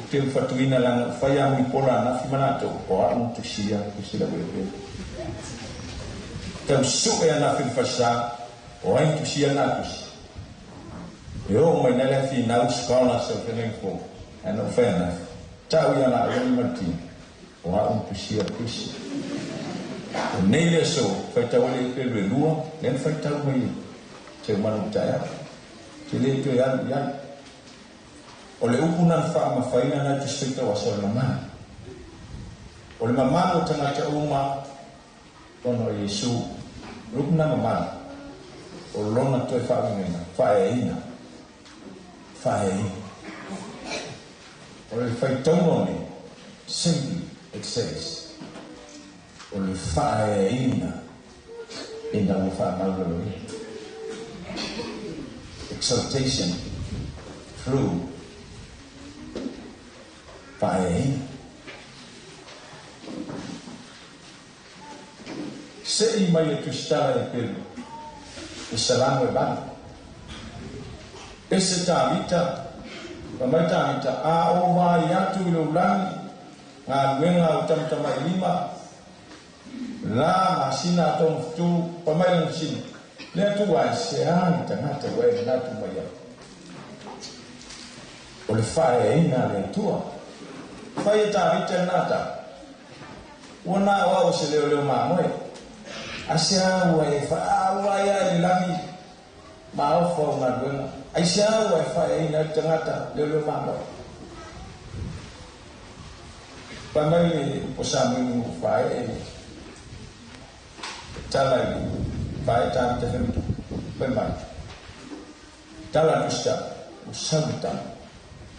Ou te fatuina leaga ua fai amuipola ananafi ma latou, o au na tusia le tusi lau Eperu. Tau sue ananafi i le falesa, o ai na tusia lena tusi? E oo mai nei le finau scholars o feagaiga fou, ae na ou fai ananafi, tau ia laua le Maritini, o au na tusia le tusi. O nei le aso, faitau ai le Eperu e lua, lea na faitau mai e Seumanu i le taeao. Ou te le toe alu i ai. O le upu na faamafaina na te faitau aso o le mamalu. O le mamalu o tagata uma ona o Iesu. O le upu na mamalu, o lona toe faauigaina, faaeaina, faaeaina. O le faitauga o nei, simply it says, o le faaeaina ina ua faamaualaloina. Exaltation through faaeaina. Se'i mai le Tusitala e Peru i Salamo e 8. Pese Tavita, fai mai Tavita, a ou vaai atu i lou lagi, galuega a ou tamatamailima, la masina a tonu fetu, fai mai lana fesili, Le Atua e, se a le tagata ua e manatu mai ai? O le faaeaina a le Atua. Fai e Tavita lena tala, Ua na o au o se leoleo mamoe, a se a ua e faaauai ai i le lagi maofa o galuega? Aisea ua e faaeaina ai le tagata leoleo mamoe? Fai mai le upu a Samueli ua faaee le tala i le faaee Tavita fai mai, fai mai, tala a Tusitala, ua sau le tala,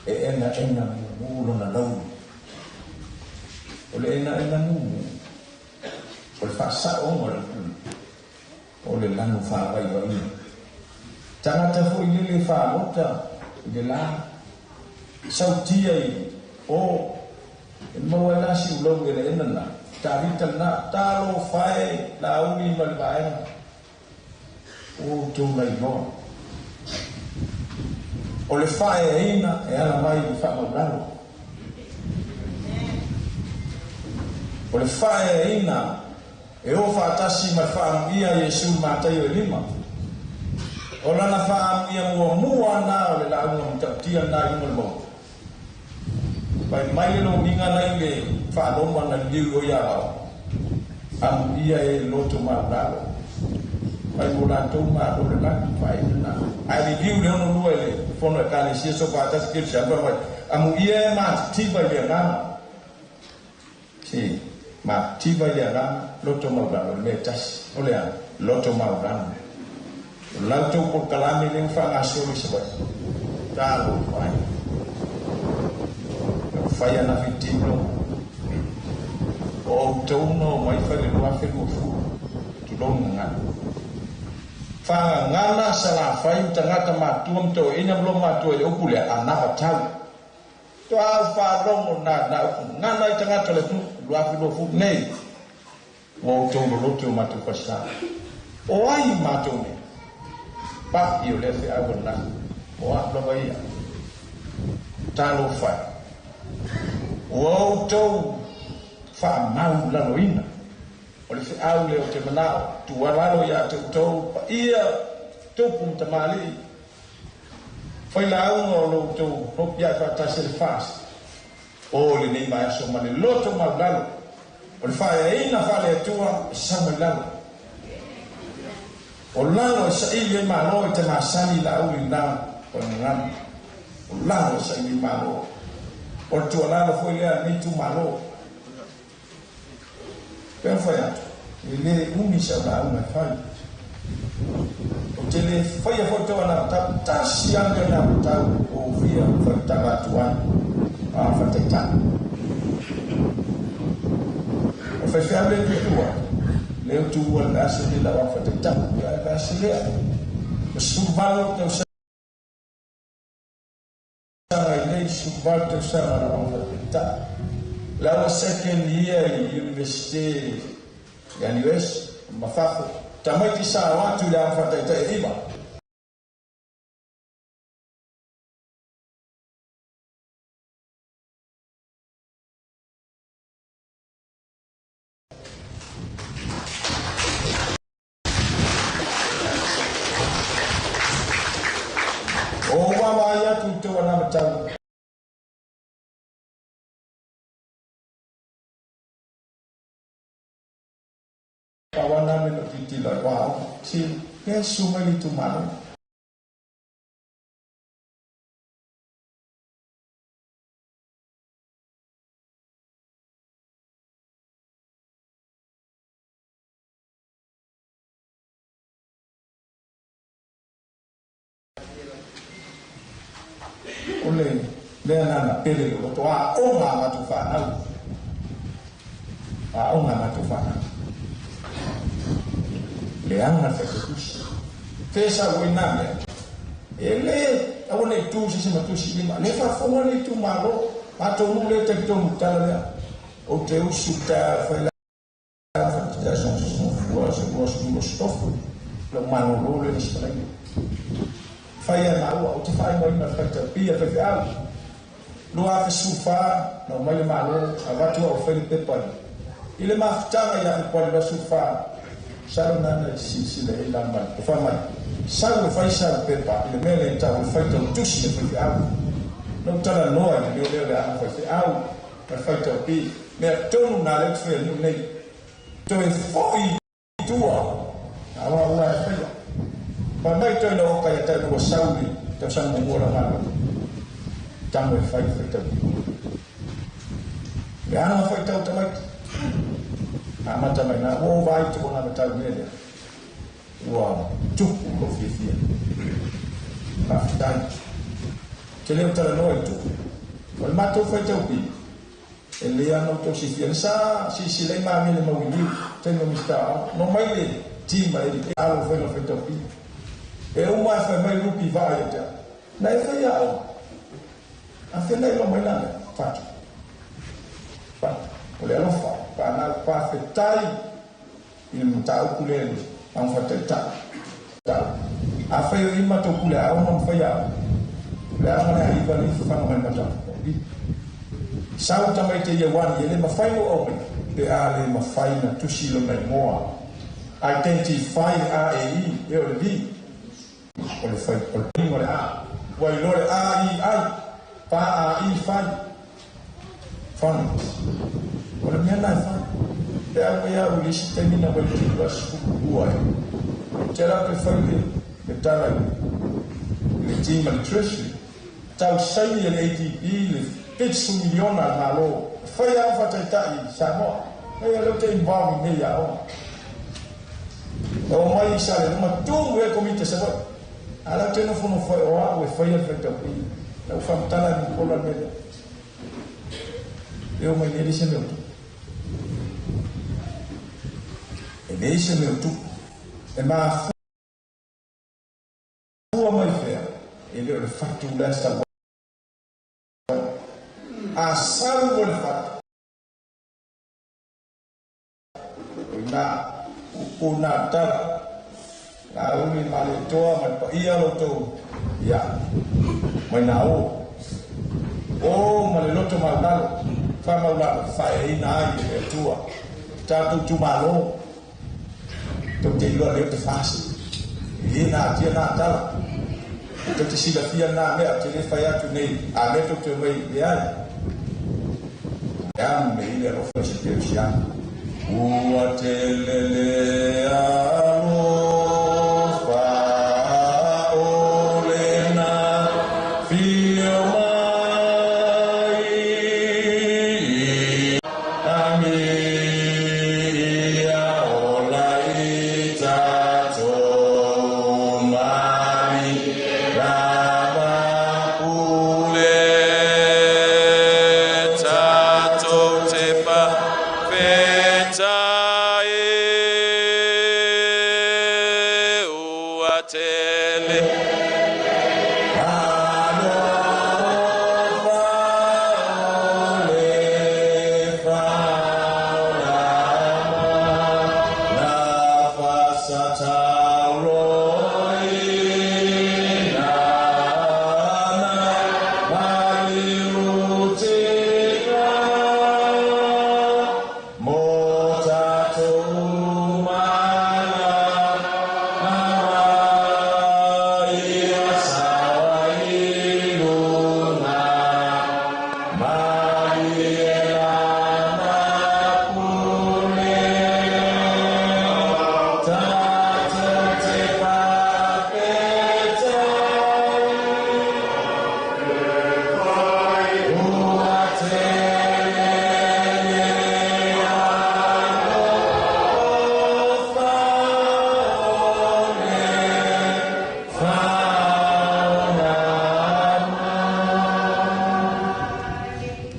e enaena mumu lona laulu. O le enaena mumu, o le faasaoga o le upu, o le lanu faavaivaiga. Tagata foi lele faalota i le la, sautia i o, e maua ai la siulou i eleena na, Tavita lena, talofa e, Laauli ma le vaega, ua outou lailoa. O le faaeaina e ala mai i le faamaulalo. O le faaeaina e o faatasi ma le faaamuia a Iesu i Mataio e 5. O lana faaamuia muamua lena o le lauga matautia lena i luga o le mauga. Fai mai le lomiga na i le faaloma na liliu i o ia Vao, amuia e loto maulalo. Fai mo latou malo le lagi, faaina lena. Ae liliu le 62 i le fono Ekalesia Soofaatasi Kerisiano, fai mai, amuia e matitiva i le agaga. Si, matitiva i le agaga, loto maulalo, o le mea e tasi. O le a? Loto maulalo. O la outou polokalame lea ua faagasolo i Savaii, talofa e. Ua fai ana fitino, o outou na omai fai le 2020, tulou gagana. Faagagana Salafai ma tagata matua ma toeaiina ma lomatua i le upu lea, anavatau. Toa au faalogo na na upu gagana i tagata o le atunuu, 2020 nei. Ua outou loloto i o matou falesa. O ai matou nei? Paʻi o lea feau ananafi, o a'u lava ia. Talofa e! Ua outou faamaulaloina. O le feau lea ou te manao, tuualalo ia te outou paia, tupu ma tamalii, failauga o lo outou hope ae faatasi e le FAST. O lenei vaiaso ma le loto maulalo, o le faaeaina faale-Atua e sau mai lalo. O lalo e saili ai Malo i te masani i Laauli lena o le gagana. O lalo e saili ai Malo. O le tuualalo foi lea a lenei itumalo. Pei ona fai atu, e le umi sau lauga e fai. Ou te le faia foi tau anavatau, tasi lava le anavatau o fia faitala atu ai, a faataitai. O faifeau lea e tuutuu atu, lea ua tuua i le vaiaso lenei lau ava faataitai, ia le vaiaso lea. Ua 18 tausaga i nei 18 tausaga lau ava faataitai. La ua second year i Universite i NUS ma fafo. Tamaiti sa o atu i le ava faataitai e 9. matau kawana me no titilo wa si ke suma li tu malo ole lea nana pele lo to a onga matu whanau a onga matu whanau leanga whakatusi fesa oi nā mea e le awa nei tū sisi matusi lima le whafonga nei tū malo mātou nu le te tonu tala lea o te usu ta whaila whaatita lo malolo le nisi whai ana ua o te whai mai ma whaita pia whai au lo afe sufa na mai le malo a watu au whai le pepa i le mafutanga i afe pali la sufa salo nana si le e la mai o whai mai sau e whai sa le pepa i le mele e tau e whai tau tusi le whai au no tala noa i le leo leo le ana whai au ma whai tau pi mea tonu nā le te whai nei toe foi tua awa ua e whai pa mai toi na oka ia tau nua sauli tau sang mua la malo tango e whai whai tau le ana whai tau tamaiti a mata mai nā o vai te kona matau mea lea ua tupu lo fiafia whawhitai te leo tala noa i tupu o le mātou whai tau pi e lea no tau sifia le sa sisi lei maa mele mawiliu taima mista no mai le tima e le alo whai no whai tau pi e uma e whai mai rupi vai e te na e whai ao a whenai lo mai nana whatu whatu o le alofa pa na pa fetai i le mataupu lea le aufataitai tau a whai o ima tau kule ao ma mwhai ao le ao le aiwa le whanga mai matau sau tamai te ia wani e le mawhai no au mai pe a le mawhai na tusi lo mai moa identify A E I e o le V o le whai o le o le A wai lo le A I I pa A I whai whai o le mea nai whai te au mai au lisi temina wai te ua sukua e te rā te whai le tala le tima le treasury tau saini e le ADB le 7 miliona al malo whai au whataitai Samoa hei a leo te involve nei a o o mai i sale luma tūngu e komite sa wai a lau te nofo no whai o au e whai a whai tau pi lau whamtala ni kola mele e o mai neri se meo tu e nei se meo tu e maa fua mai whea e leo le whatu la sa wai a sau o le whatu o nā o nā tala nā umi ma le toa ma le paia lo tau ia mai nā o o ma le loto maulalo wha maulalo whae ina ai e atua tātou tūmalo tau te iloa leo te whasi e nā tia nā tala tau te silafia nā mea te le whai atu nei a mea tau te mai le ai e amu me ile alofa se te usiana ua te lele alofa o lena whio mai angi ia ola i tātou mai rama pule tātou te pa whetai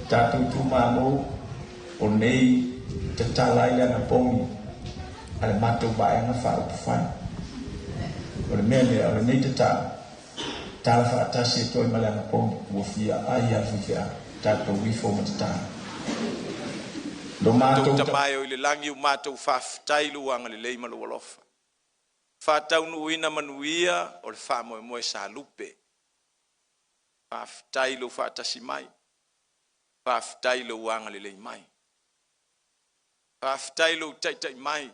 Tatou itumalo, o nei tatala ai le anapogi a le matou Vaega Faaupufai. O le mea lea, o lenei tatalo, tala faatasi atu ai ma le anapogi, ua fia ai lava le faifeau, tatou ifo ma tatalo. Lo Matou matou Tama e o i le lagi, ua matou faafetai i lou agalelei ma lou alofa. Faataunuuina manuia o le faamoemoe sa lupe. Faafetai i lou faatasi mai, faafetai i lou agalelei mai, faafetai i lou taitai mai,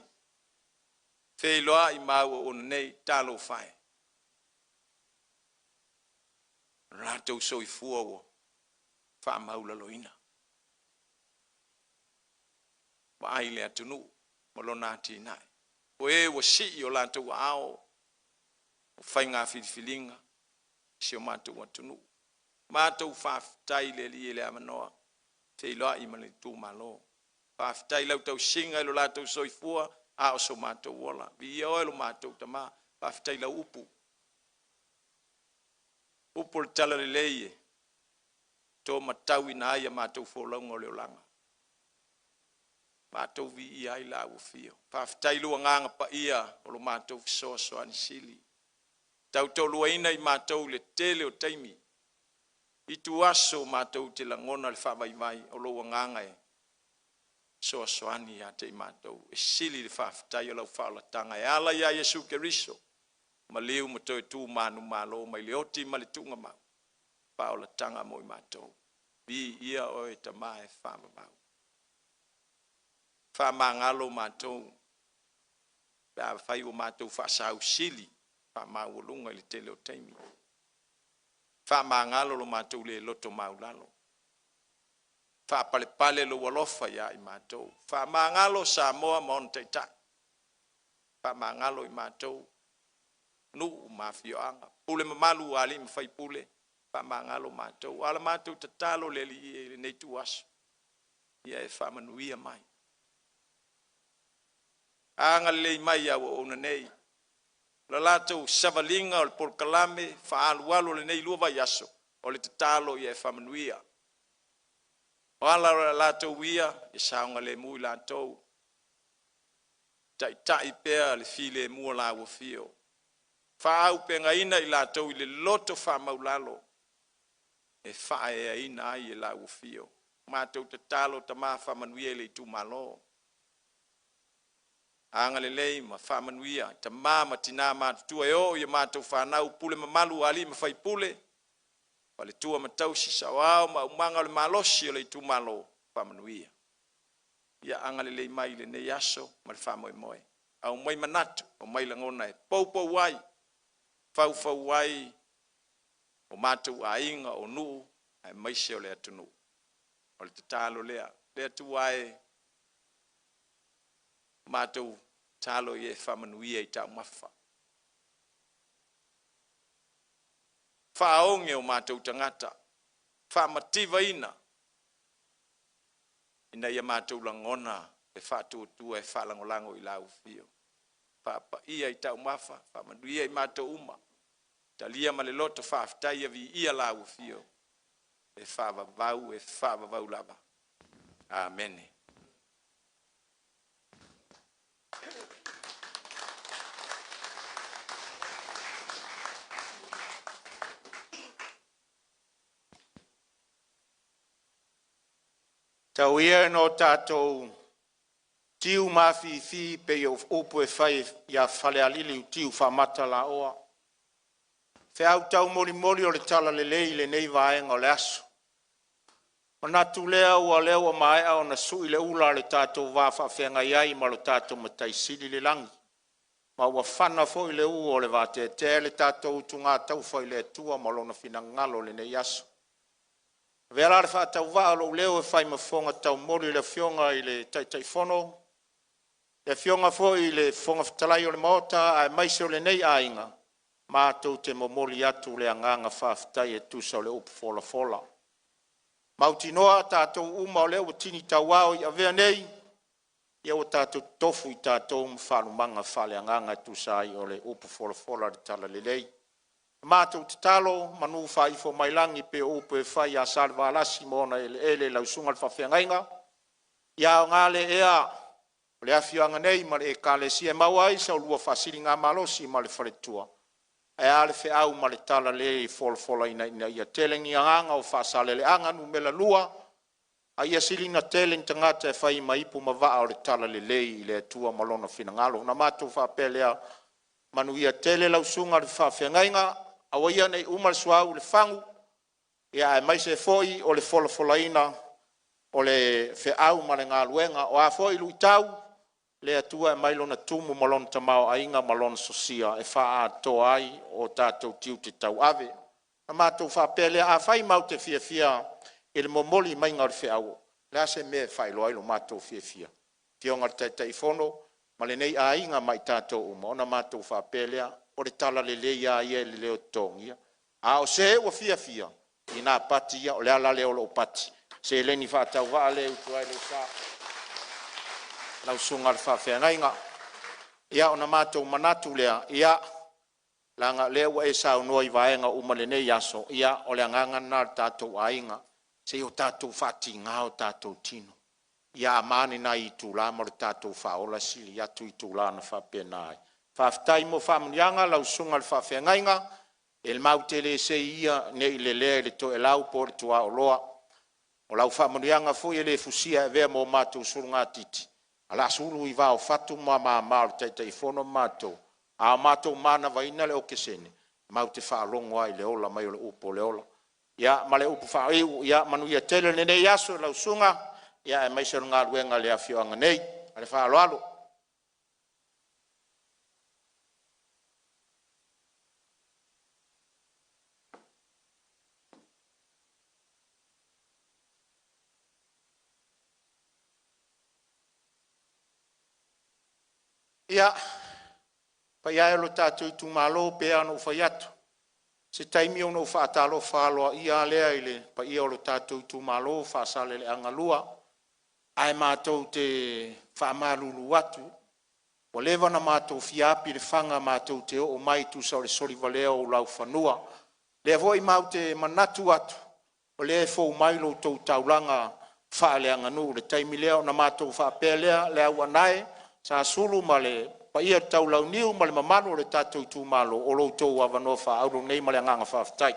feiloai ma au auauna nei, talofa e, o latou soifua ua faamaualaloina. Vaai le atunuu ma lona atinae, o e ua sii o latou aao o faiga filifiliga i si o matou atunuu. Matou faafetai i le Alii i le avanoa, feiloai ma le itumalo. Faafetai i lau tausiga i lo latou soifua a o so matou ola. Viia Oe lo matou Tama, faafetai i lau upu, upu o le talalelei e taumatauina ai a matou folauga o le olaga. Matou viia ai la ua afio. Faafetai i lou Agaga Paia o lo matou fesoasoani sili, tautoaluaina i matou i le tele o taimi, itu aso matou te lagona le faavaivai o lou agaga e fesoasoani ia te i matou. E sili le faafetai o lau faaolataga e ala ia Iesu Keriso, maliu ma toe tu manumalo mai le oti ma le tuugamau, faaolataga mo i matou. Viia Oe Tama e faavavau. Faamagalo matou pe afai ua matou faasausili faamaualuga i le tele o taimi. Faamagalo lo matou le loto maualalo, faapalepale lou alofa ia i matou. Faamagalo Samoa ma ona taitai, faamagalo i matou, nuu ma afioaga, pule mamalu a alii ma faipule, faamagalo matou. A o le matou tatalo le Alii e i lenei ituaso, ia e faamanuia mai. Agalelei mai i au auauna nei, o le latou savaliga o le polokalame faaalualu o lenei 2 vaiaso, o le tatalo ia e faamanuia. O ala o latou ia, ia saogalemu i latou, taitai pea le filemu o la ua afio, faaauupegaina i latou i le loto faamaualalo e faaeaina ai e la ua afio. Matou tatalo Tama faamanuia i le itumalo, agalelei ma faamanuia tama ma tina matutua e oo i a matou fanau, pule mamalu a alii ma faipule, faletua ma tausi, saoao ma aumaga o le malosi o le itumalo, faamanuia. Ia agalelei mai i lenei aso ma le faamoemoe. Aumai manatu, aumai lagona e poupou ai, faufau ai o matou aiga, o nuu aemaise o le atunuu. O le tatalo lea. Le Atua e, matou tatalo ia e faamanuia i taumafa, faaoge o matou tagata, faamativaina ina ia matou lagona le faatuatua e faalagolago i lau afio. Faapaia i taumafa, faamanuia i matou uma, talia ma le loto faafetai ia viia lau afio e faavavau, e faavavau lava. Amene. Tau ia ina o tatou tiu ma afifi pei o upu e fai ia Falealili i tiu faamata laoa, feau taumolimoli o le talalelei i lenei vaega o le aso. Ona manatu lea, o lea ua maea ona sui le ula a lo tatou va faafeagai ai ma lo tatou Matai Sili i le lagi, ma ua fana foi le u o le vateatea i le tatou utugataufa i le Atua ma Lona finagalo i lenei aso. E avea la le faatauvaa o lou leo e fai ma fofoga taumoli o le Afioga i le Taitaifono, le Afioga foi i le Fofoga Fetalai o le Maota aemaise o lenei aiga, matou te momoli atu le agaga faafetai e tusa o le upu folafola. Mautinoa tatou uma o lea ua tini tauao i avea nei, ia ua tatou tofu i tatou ma faalumaga faaleagaga e tusa ai o le upu folafola o le talalelei. Matou tatalo, manu faaifo mai lagi e pei o upu e fai ia Salevalasi ma ona eleele lau susuga i le faafeagaiga, ia aoga le ea o le afioaga nei ma le ekalesia e maua ai sa oulua faasiligamalosi ma le faletua, ae a le feau ma le talalelei e folafolaina ina ia tele ni agaga o Faasaleleaga Nu.2, a ia sili ona tele ni tagata e fai ma ipu ma vaa o le talalelei i le Atua ma Lona finagalo. Ona matou faapea lea, manuia tele lau susuga i le faafeagaiga, aua ia ne i uma le suauu i le fagu, aemaise foi o le folafolaina o le feau ma le galuega. O a foi luitau, o le Atua e aumai Lona tumu ma Lona tamaoaiga ma Lona sosia e faaatoa ai o tatou tiute tauave. Ona matou faapea lea, afai matou te fiafia i le momoli maiga o le feau, o le a se mea e faailoa ai lo matou fiafia? Afioga i le Taitaifono ma lenei aiga ma i tatou uma, ona matou faapea lea, o le talalelei lava ia e le totogia. A o se ua fiafia ina pati ia, o le ala lea o lou pati, seleni faatauvaa lea e utu ai lou sa lau susuga i le faafeagaiga. Ia ona matou manatu lea, ia leaga o lea ua e saunoa i vaega uma i lenei aso, ia o le agaga lena o le tatou aiga, se i o tatou faatiga o tatou tino. Ia a ma ni nai itula ma lo tatou faaola e sili atu itula na faapena ai. Faafetai mo faamanuiaga lau susuga i le faafeagaiga, e matou te le sei ia ne i lelea i le toelau po o le tuaoloa. O lau faamanuiaga foi e le fusia e avea ma o matou sulugatiti, ae o le a sulu i va o fatu ma mama o le Taitaifono ma matou, a o matou manavaina le okesene, matou te faalogo lava i le ola mai o le upu o le ola. Ia ma le upu faaiu, ia manuia tele lenei aso i lau susuga aemaise o le galuega i le afioaga nei. Ma le faaaloalo. Ia, le paia e o lo tatou itumalo, e pei lava ona ou fai atu, o se taimi ona ou faatalofa aloaia lea i le paia o lo tatou itumalo o Faasaleleaga 2, ae matou te faamalulu atu, ua leva ona matou fia api i le faga matou te oo mai e tusa o le soli valea o ou laufanua. O lea foi matou te manatu atu, o lea e fou mai lo outou taulaga faaleaganuu i le taimi lea, ona matou faapea lea, Leauanae Sasulu ma le paia i le Taulauniu ma le mamalu o le tatou itumalo, o lo outou avanoa faaauro lenei. Ma le agaga faafetai.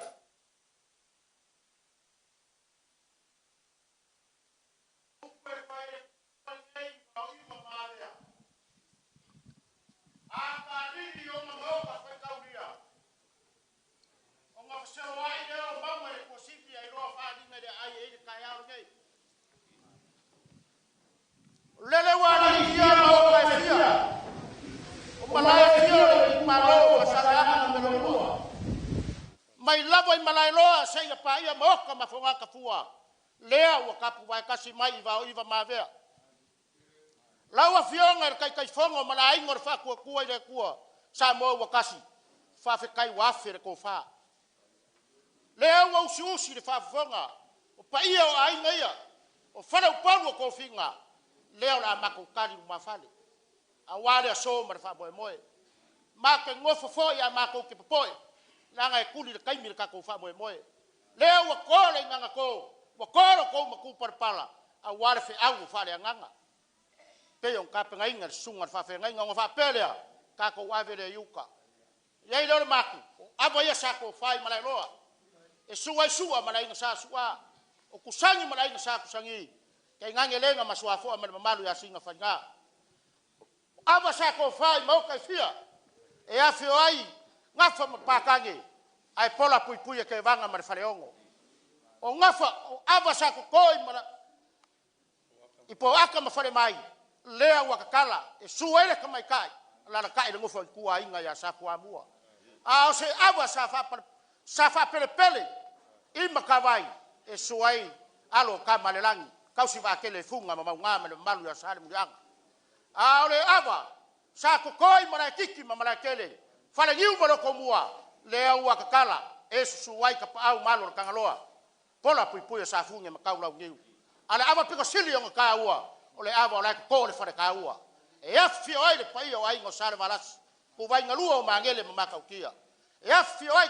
Lele ua alalitia maota e fia o malae e fia o le itumalo o Faasaleleaga Nu.2, mai lava i Malaeloa seia paia Maota ma Fogatafua, lea ua tapuvae tasi mai i Vaoiva ma Avea. Lau Afioga i le Taitaifono ma le Aiga o le Faatuatua i le Atua Samoa ua Tasi, faafetai ua afe le tofa. Lea ua usiusi le faafofoga o paia o aiga ia, o faleupolu o tofiga, lea o le a matou tali lumafale aua le aso ma le faamoemoe. Matou te nofo foi ae matou te popoe, leaga e tuli i le taimi le tatou faamoemoe. Lea ua to le iganato, ua to lo outou matupalapala aua le feau faaleagaga e pei ona tapenaina e le susuga i le faafeagaiga. Ona faapea lea, tatou ave lea i uta. Ona i ai lea o le manatu, o ava ia sa tofa i Malaeloa, e sua ai Sua ma le Aiga Sa Sua, o Tusani ma le Aiga Sa Tusani, tainane le na ma Suafoa ma le mamalu ia Sina Faiga. O ava sa tofa i maota e fia, e afio ai Gafa ma Patagi, ae pola puipui e Tevaga ma le Faleono. O gafa o ava sa toto i mala i Poata ma Falemai, lea ua tatala e sua ai le tamaitai, alaalatai le nofo a ituaiga ia Safuamua. A o se ava sa sa faapelepele i Matavai e sua ai alo o Tama a le Lagi, tausi vaatele e Fuga ma Mauga ma le mamalu ia Salemuliaga. A o le ava sa totoi Malaetiti ma Malaetele, Faleniu ma Lotomua, lea ua tatala e susu ai Tapaau ma Alo o le Tagaloa, pola puipui o Safune ma Taulauniu. A o le ava pito sili ona taua, o le ava o la e toto i le faletaua, e afifio ai le paia o Aiga o Salevalasi, Ituaigalua o Magele ma Matautia, e afifio ai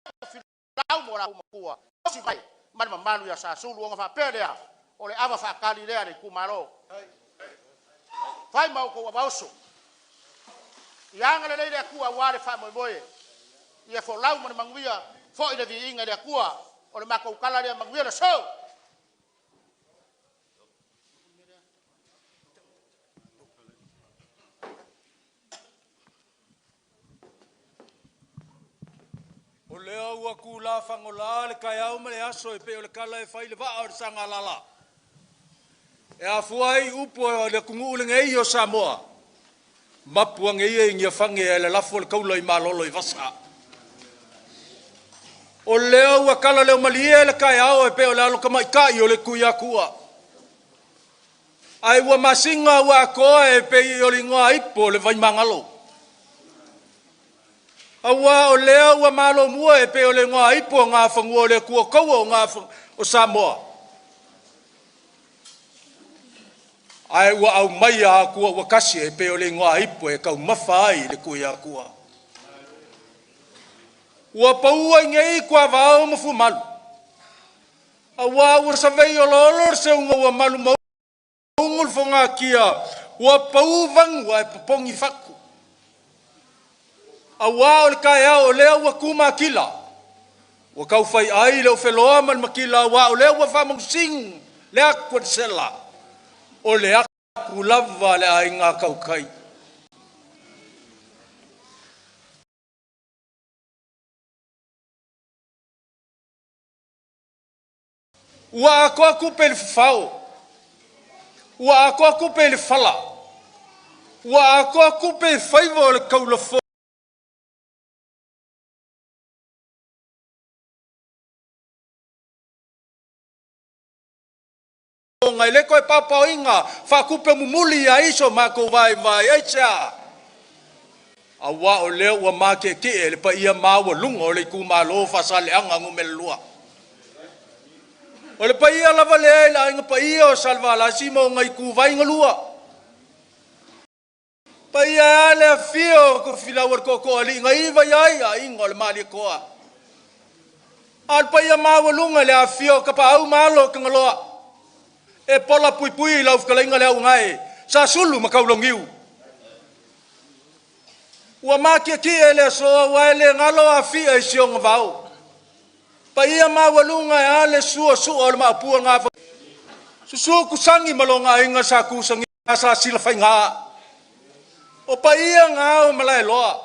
Tofilau ma o latou matua, Osivai ma le mamalu ia Sasulu ona faapea lea, o le ava faatali lea a le itumalo. Fai ma outou avaoso. Ia agalelei le Atua aua le faamoemoe. Ia folau ma le manuia, foi le viiga i le Atua. O le matou tala lea, manuia le aso. O lea ua kula fagola le taeao ma le aso e pei o le tala e fai i le vaa o le Sagalala. E afua ai upu o le atunuu lenei o Samoa, mapu ane ia i Niafane ae lalafo le taula i malolo i Vasa. O lea ua tala leo malie le taeao e pei o le alo tamaitai o le Tuiatua. Ae ua masina ua atoa e pei o le igoa ipo o le Vaimagalo. Aua o lea ua malomua e pei o le igoa ipo o Gafanua o le Atua taua o Gafa o Samoa. Ae ua aumaia Atua ua tasi e pei o le igoa ipo e taumafa ai le Tuiatua. Ua paua i nei tuavao ma fuamalu, aua ua savei oloolo le seuga ua malu maugu le fogatia, ua pau vanu ae popogi fatu. Aua o le taeao o lea ua tumatila, ua taufai ai le ofeloa ma le matila, aua o lea ua faamanusinu le atu a le sela, o le atu lava a le aiga tautai. Ua atoa tupe i le fafao, ua atoa tupe i le fala, ua atoa tupe i faiva o le taulafoga e le toe paopaoina faatupe mumuli ai so matou vaivai. Aisea? Aua o lea ua matietie le paia maualuga o le itumalo o Faasaleleaga Nu.2. O le paia lava lea i le aiga paia o Salevalasi ma ona ituvai galua. Paia e a le afio o Tofilau o le Tootooalii na iva i ai aiga o le Malietoa. A o le paia maualuga i le afio o Tapaau ma Alo o Tagaloa e pola puipui i lau fetalaiga le augae Sasulu ma Taulauniu. Ua matietie le aso aua e le galo afia i si ona vao. Paia maualuga e a le sua sua o le maapua gafa. Susu Kusagi ma lona aiga sa Kusagi sa Silafaiga. O paia ga o Malaeloa.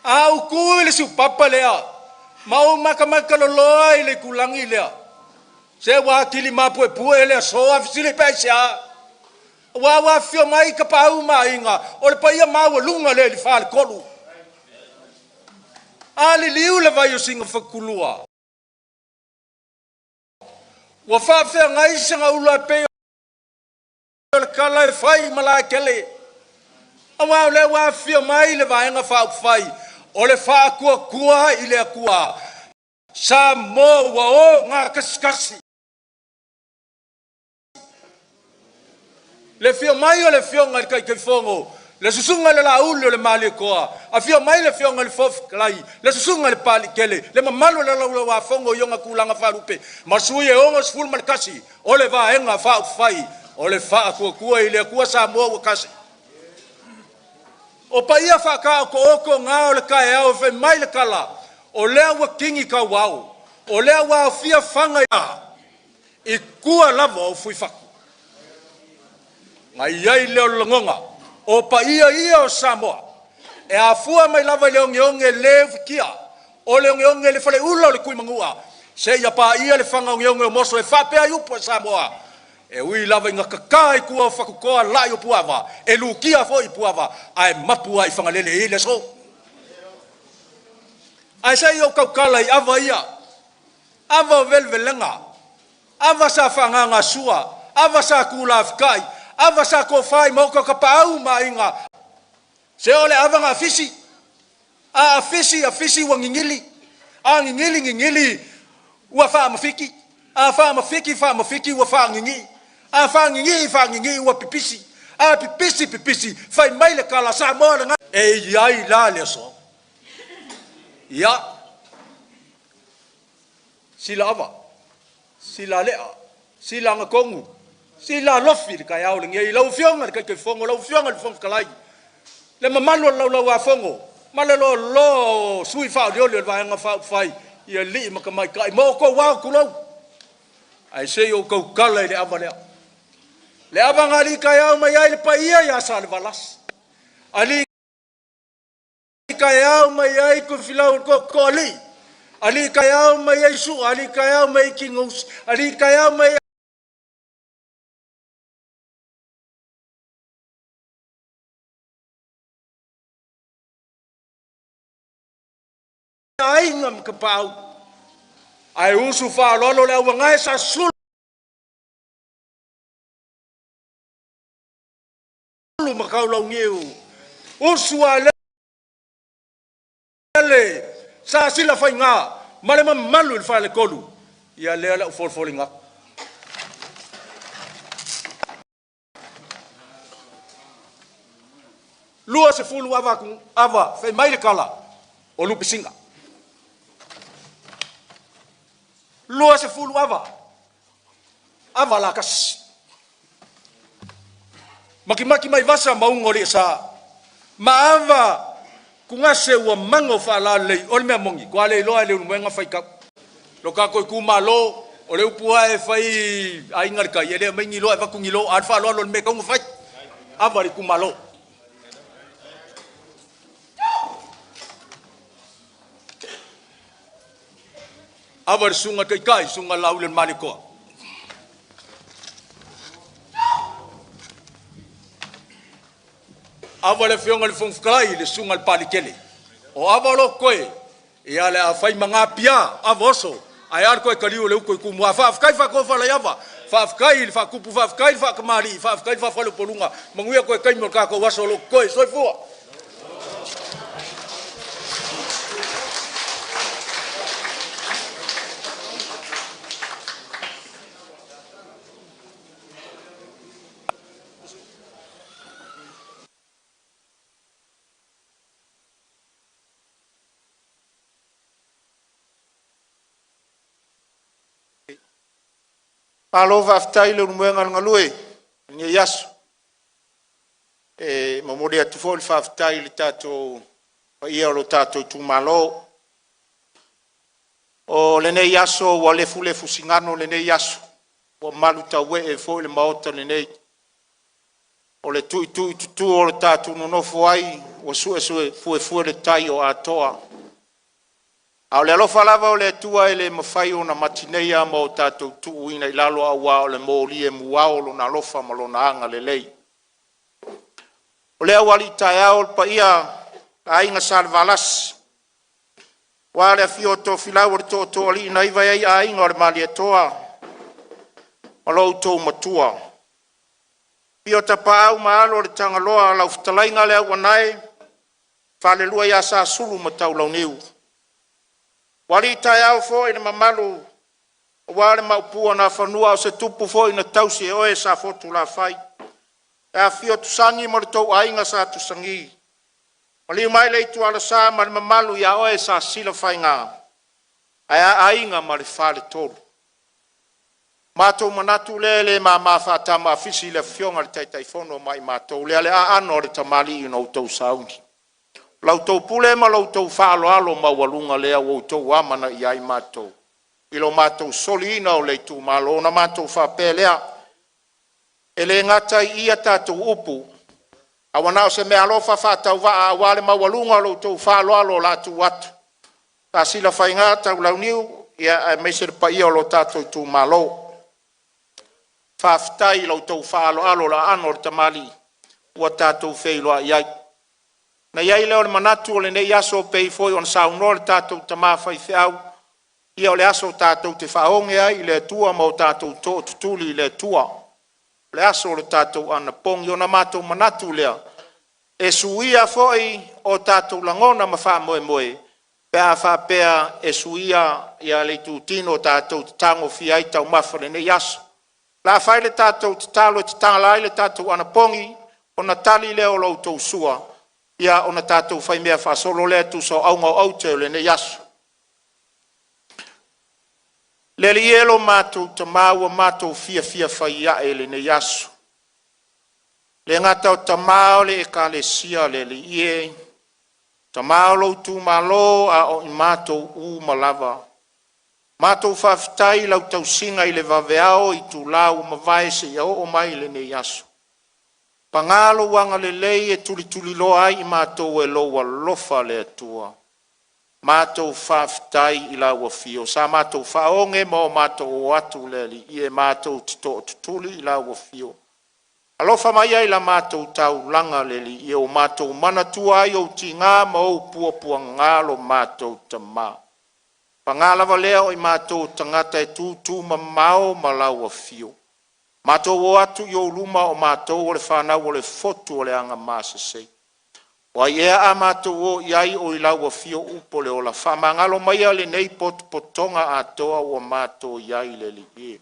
A ou tu i le siupapa lea ma ou makamaka loloa i le itulagi lea, se ua atili mapuepue le aso a fesili pe aisea. Aua ua afifio mai Tapaau ma Aiga, o le paia maualuga lea i le faletolu. A liliu le vai o Sinafatulua, ua faafeagai Segaula e pei o le tala e fai i Malaetele, aua o lea ua afifio mai le Vaega Faaupufai o le Faatuatua i le Atua, Samoa ua o gatasikasi. Le afio mai o le afioga i le Taitaifono, le susuga i le Laauli o le Malietoa, afio mai le afioga i le Fofoga Fetalai, le susuga i le Papaliitele, le mamalu o le Laulau-a-Fono i ona tulaga faalupe, ma sui e 61 o le Vaega Faaupufai o le Faatuatua i le Atua Samoa ua tasi. O paia faataotooto na o le taeao e fai mai le tala, o lea ua tini tauao, o lea ua aofia faga i tua lava o Fuifatu. Na i ai lea o le lagona, o paia ia o Samoa, e afua mai lava i le ogeoge le ufitia, o le ogeoge le faleula o le Tuimanua, seia paia le faga ogeoge o Moso e faapea ai upu a Samoa, e ui lava ina tata i tua o Fatutoa lai o Puava, e lutia foi i Puava, ae mapu lava i Fagalele e i ai le aso. Ae se i ou tautala i ava ia, ava o velevelega, ava sa faagagasua, ava sa tulafitai, ava sa tofa i maota o Tapaau ma Aiga. Se o le ava na afisi, a afisi, afisi ua gigili, a gigili, gigili ua faamafiki, a faamafiki, faamafiki ua faagigii, a faagigii, faagigii ua pipisi, a pipisi, pipisi, fai mai le tala Samoa lena. E i ai la le aso. Ia. Sila ava, sila alea, sila agatonu, sila alofi i le taeao lenei i lau Afioga i le Taitaifono, lau Afioga i le Fofoga Fetalai, le mamalu o le Laulau-a-Fono ma le loaloa o sui faaolioli o le Vaega Faaupufai i alii ma tamaitai ma outou ao, tulou. Ae se i ou tautala i le ava lea. Le ava na alitaeao mai ai le paia ia Salevalasi, alitaeao mai ai Tufilau o le Tootooalii, alitaeao mai ai Sua, alitaeao mai ai Tinousi, alitaeao mai ai Aiga ma Tapaau, ae usu faaaloalo le auagae sa susulu ma Taulauniu, usu a alele sa Silafaiga ma le mamalu i le Faletolu. Ia lea la u folifoliga atu. 20 ava atu ava fai mai le tala o lupe sina. 20 ava ava lakasi. Makimaki mai vasa mauga o le sa. Ma ava tugase ua mago faalalelei o le mea moni, ua le iloa e le Ulumuega faitau. Lo tatou itumalo, o le upu lava e fai aiga le tai, e le aumai ni iloa e avatu ni lo, a o le faaaloalo i le mea e tatau ona fai. Ava i le itumalo. Ava i le susuga i le Taitai, susuga Laauli o le Malietoa. Ava i le Afioga i le Fofoga Fetalai, le susuga i le Palikele. O ava o lo o totoe, ia le a fai ma napia, ava oso, ae a le toe taliu o le utu i Tumua. Faafetai faatofalaiava, faafetai i le faatupu, faafetai i le faatamalii, faafetai le faafaleupoluga, manuia toe taimi o le tatou aso o lo o totoe. Soifua. Malo faafetai le ulumuega o le galue i lenei aso. E momoli atu foi le faafetai i le tatou paia o lo tatou itumalo. O lenei aso ua lefulefu sigano lenei aso, ua malutauee foi le maota lenei. O le tuituitutu o le tatou nonofo ai ua suesue fuefue le tai o Atoa. A o le alofa lava o le Atua e le mafai ona matineia ma o tatou tuuina i lalo, aua o le moli e mu ao Lona alofa ma Lona agalelei. O lea ua alii taeao le paia o le Aiga Salevalasi, aua le afio o Tofilau o le Tootooalii na iva i ai aiga o le Malietoa ma lo outou Matua. Afio Tapaau ma Alo o le Tagaloa, lau fetalaiga Leauanae, falelua ia Sasulu ma Taulauniu. Ua alii taeao foi le mamalu aua le Maopu o Nafanua o se tupu foi na tausi e oe Safotulafai, e afio Tusani ma lo outou aiga Sa Tusani, maliu mai le Itualasa ma le mamalu ia oe Sa Silafaiga ae a aiga ma le faletolu. Matou manatu lea e le mama faatama a fisi i le afioga i le Taitaifono ma i matou lea le aano o le tamalii na outou sauni. La outou pule ma lo outou faaaloalo maualuga lea ua outou amanaia ai matou i lo matou soliina o le itumalo. Ona matou faapea lea, e le gata i i a tatou upu, ae ua na o se meaalofa faatauvaa aua le maualuga o lo outou faaaloalo o le a tuu atu. Silafaiga Taulauniu aemaise le paia o lo tatou itumalo. Faafetai i lo outou faaaloalo i le aano o le tamalii ua tatou feiloai ai. Ona i ai lea o le manatu o lenei aso e pei foi ona saunoa le tatou tama faifeau, ia o le aso tatou te faaoge ai i le Atua ma o tatou tootutuli i le Atua. O le aso o le tatou anapogi. Ona matou manatu lea, e suia foi o tatou lagona ma faamoemoe pe a faapea e suia le itutino tatou te tagofia ai taumafa i lenei aso. O le a fai le tatou tatalo e tatala ai le tatou anapogi ona tali lea o la outou sua, ona tatou faimea faasolo lea e tusa o auga o aute o lenei aso. Le Alii e, lo matou Tama, ua matou fiafia faiae i lenei aso, e le gata o tama o le Ekalesia a le Alii e, tama o lou itumalo, a o i matou uma lava. Matou faafetai i lau tausiga i le vaveao o itula ua mavae seia oo mai i lenei aso. Paga lou agalelei e tulituliloa ai i matou e lou alofa le Atua. Matou faafetai i lau afio sa matou faaoge ma o matou o atu le Alii e, matou te tootutuli i lau afio. Alofa maia i la matou taulaga le Alii e, ua matou manatua ai ou tiga ma ou puapuaga lo matou Tama. Paga lava lea o i matou o tagata e tutumamao ma lau afio, matou o atu i ou luma o matou o le fanau a le fotu o le Agamasasei. O ai ea a matou o i ai o i lau afio upu o le ola. Faamagalo maia lenei potopotoga atoa ua matou i ai le Alii e.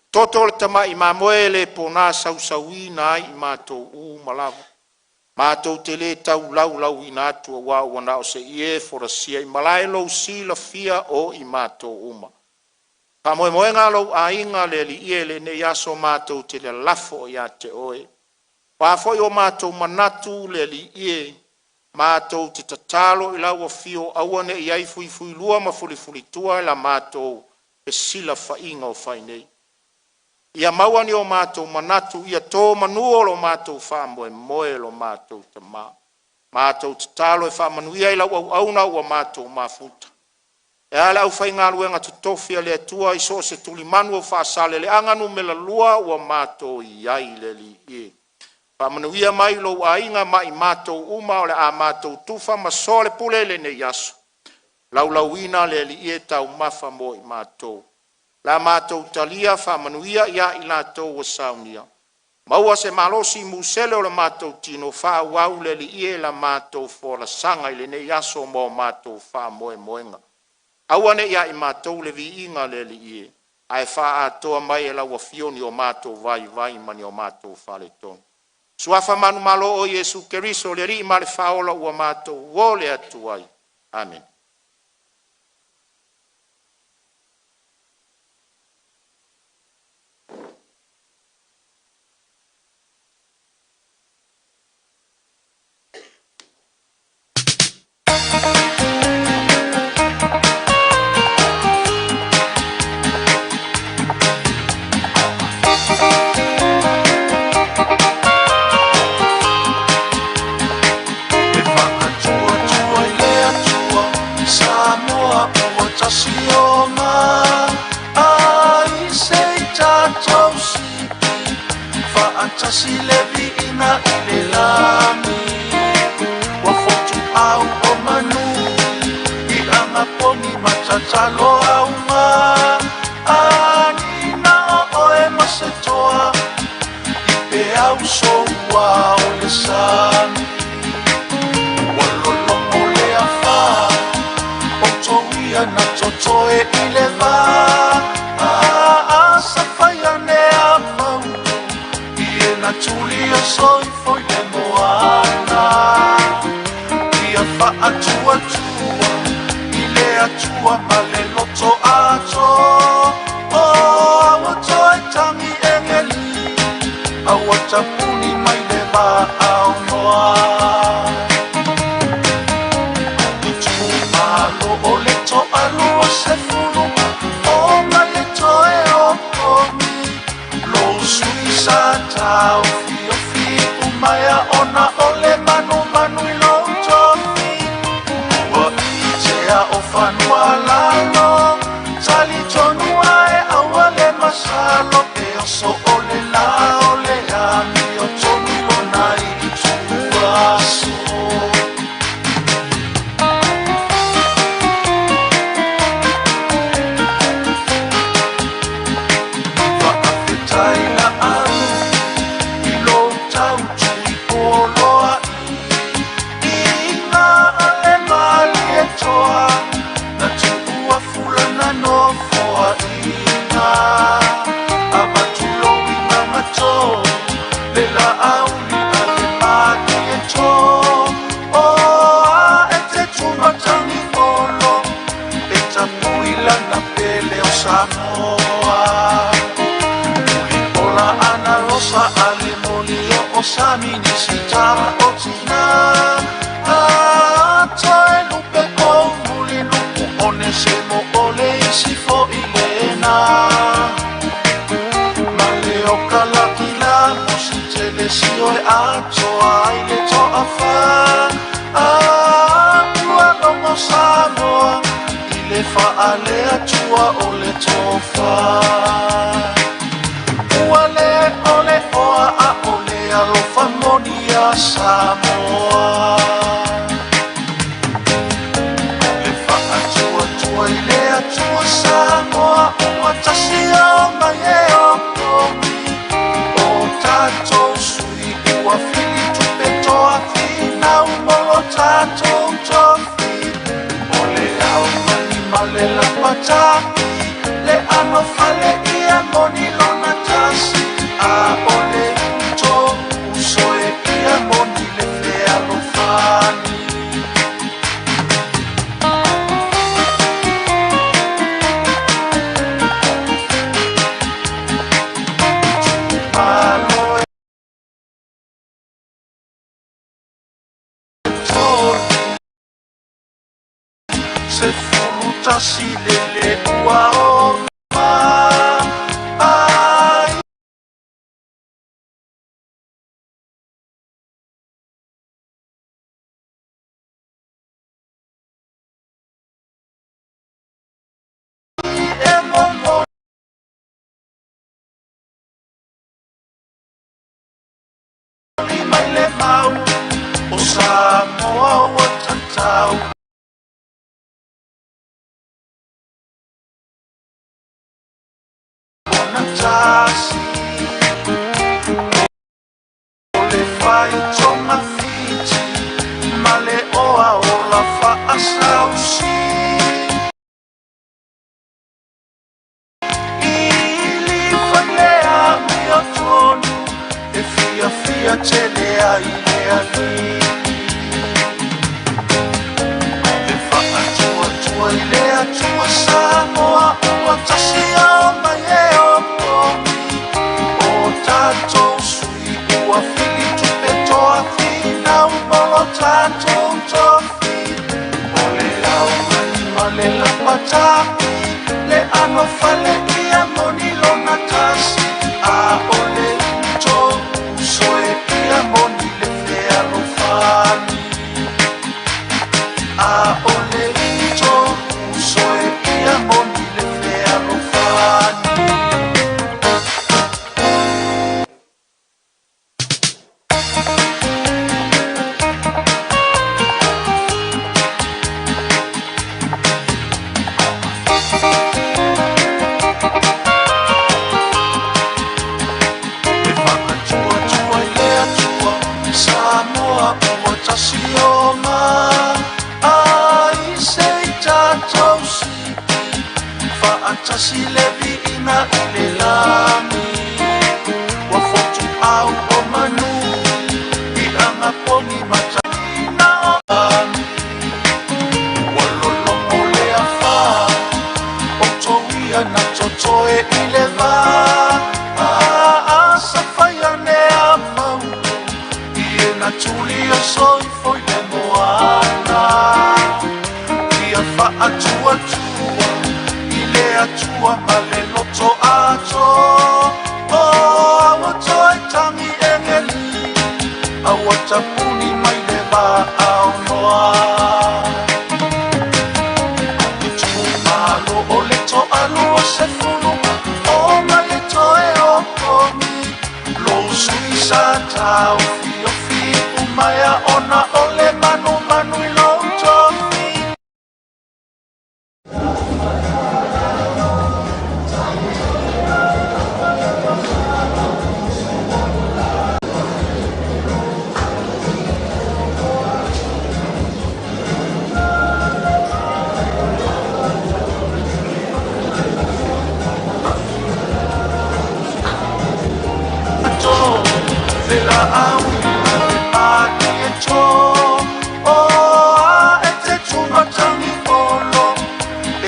Toto o le tamai mamoe e le pona sausauina ai i matou uma lava. Matou te le tau laulauina atu aua ua na o se ie e folasia i malae lou silafia o i matou uma. Faamoemoega a lou aiga le Alii e i lenei aso matou te lalafo ia te Oe. O a foi o matou manatu le Alii e, matou te tatalo i lau afio aua ne i i ai fuifuilua ma fulifulitua i la matou fesilafaiga o fai nei. Ia maua ni o matou manatu, ia to manu o lo matou faamoemoe lo matou Tama. Matou tatalo e faamanuia i lau auauna ua matou mafuta, e a le aufaigaluega totofi a le Atua i so o se tulimanu o Faasaleleaga Nu.2 ua matou i ai le Alii e. Faamanuia mai i lou aiga ma i matou uma o le a matou tufa ma soalepule i lenei aso, laulauina le Alii e taumafa mo i matou. Le matou talia faamanuia ia i latou ua saunia, maua se malosi musele o le matou tino, faaauau le Alii e la matou folasaga i lenei aso ma o matou faamoemoega. Aua ne i ia i matou le viiga le Alii e, ae faaatoa mai e lau afio ni o matou vaivai ma ni o matou faaletonu. Suafa manumalo o Iesu Keriso o le Alii ma le Faaola ua matou ole atu ai. Amene. E faatuatua i le Atua Samoa ua tasi ai se i tatou sii faatasi le viiga i le lagi. Ua fotuau o manu i agapogi ma tatalo auga anina o oe ma se toa i peau soua o le sami. Ua lologo le afā o touia na totoe i le vā. Asafaia ne a pau i e na tuli o soifo i le moana. Ia faatuatua i le Atua ma le loto ato. O aua toe tagi egeli, aua tapuni mai le vaao noa. Itumalo o le toalua sefulu o ma le toe opogi. Lou sui sa taofiofi umaea ona o le manumanu i lou tofi. Ua itea o fanua lalo, talitonu ae aua le masalo. E oso o le la o le amio tonu lona i tua. o sa minisita o tina Atoe lupe kou mulinuku one se mo ole isi fo'i lena Ma le o kalakila musi tele sio e atoa ai le to'afa Ua logo Samoa i le fa'aleatua o le tofa Ua lē o le oa a o le alofa moni ia Samoa Le fa'atuatua i le Atua Samoa ua tasi o mai e opogi O tatou sui ua fili tupe toa finau mo lo tatou tofi O le aumani ma le lapata'i le ano fale ia moni lona tasi A o le uso e ia moni le fealofani Malo e tolu 11 lele ua o mai E momoli mai le mau o Samoa ua tatau ona tasi O le faitogafiti ma le oa ola fa'asausi Ili fai amiotonu e fiafia tele ai le alii E fa'atuatua i le Atua Samoa ua tasi ao mai e opogi O tatou sui ua fili tupe toa finau mo lo tatou tofi O le aumani ma le lapata'i le ano fale ia moni lona tasi A o le uso e ia moni le fealofani A o le uso e ia moni le fealofani. E fa'atuatua i le Atua Samoa ua tasi o ai se i tatou siki fa'atasi le vi'iga i le lagi Ua fotu'au o manu i agapogi mata'ina o agi Ua lologo le afā o touia na totoe i le vā Asa fai ane a mau i e na tuli o soifo i le moana Ia fa'atuatua i le Atua ma le loto ato O aua toe tagi egeli aua tapuni mai le va'aonoa Malo o le to'alua sefulu o mai e toe opogi Lo sui sa taofiofi umaea ona o le manumanu i lou tofi. Fela'au ma le e to o a e te tumatagi olo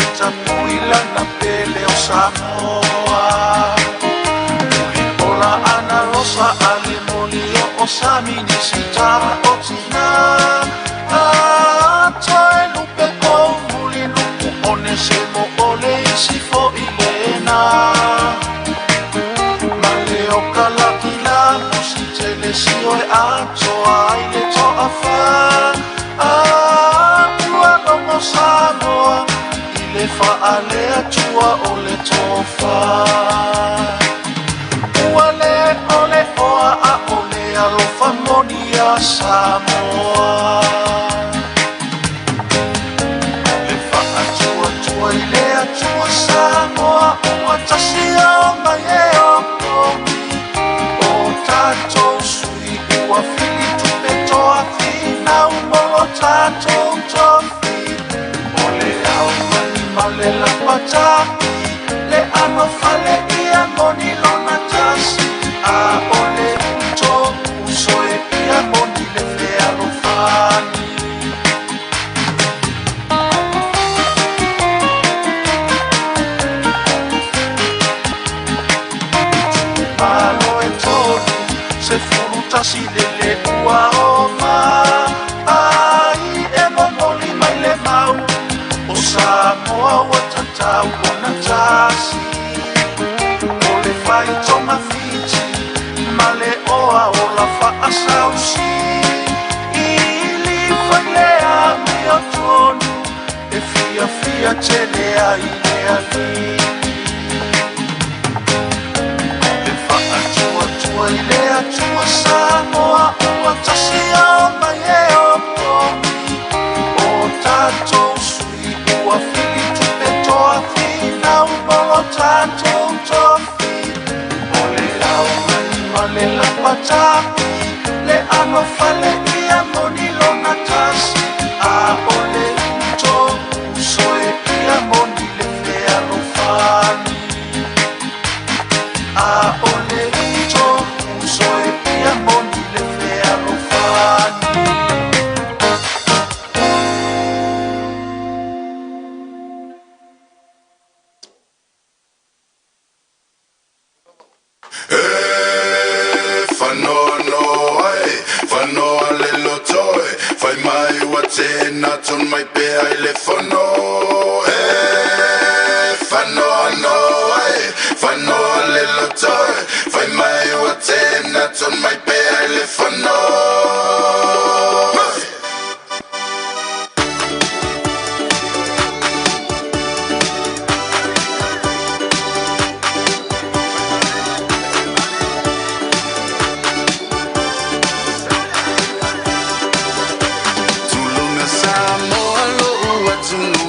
e tapui lana pele o Samoa Uli ola ana rosa ale moli o fealofa. A ua logo Samoa i le faaleatua o le tofa. Ua le o le oa a o le alofa moni a Samoa. Le faatuatua i le Atua Samoa ua tasi o mai e opogi. O tatou sui ua fili tupe toa finau mo lo tatou tofi. O le aumani ma le lapata'i, le ano fale ia moni lona tasi. A o le uto uso e ia moni le fealofani. Malo e tolu, se fulu tasi lele ua o ma. Ai e momoli mai le mau, o Samoa ua tatau ona tasi. O le fai tonga fiti, ma le oa o la faasausi. Ili fai le amio tonu, e fia fia tele ai le alii. Le faatuatua i le Atua Samoa ua tasi o mai e opogi. O tatou sui ua fili tupe toa finau mo lo tatou tofi. O le aumani ma le lapata'i, le ano fale ia moni lona tasi. A o le uto uso e ia moni le fealofani. A o le uto uso e ia moni le fealofani. E whanoa noa e, whanoa le loto e, whai mai ua tēnā ton mai pea i le whano. E whanoa noa e, whanoa le loto e, whai mai ua tēnā ton mai pea i le whano. Tuluna Samoa lo ua tunu.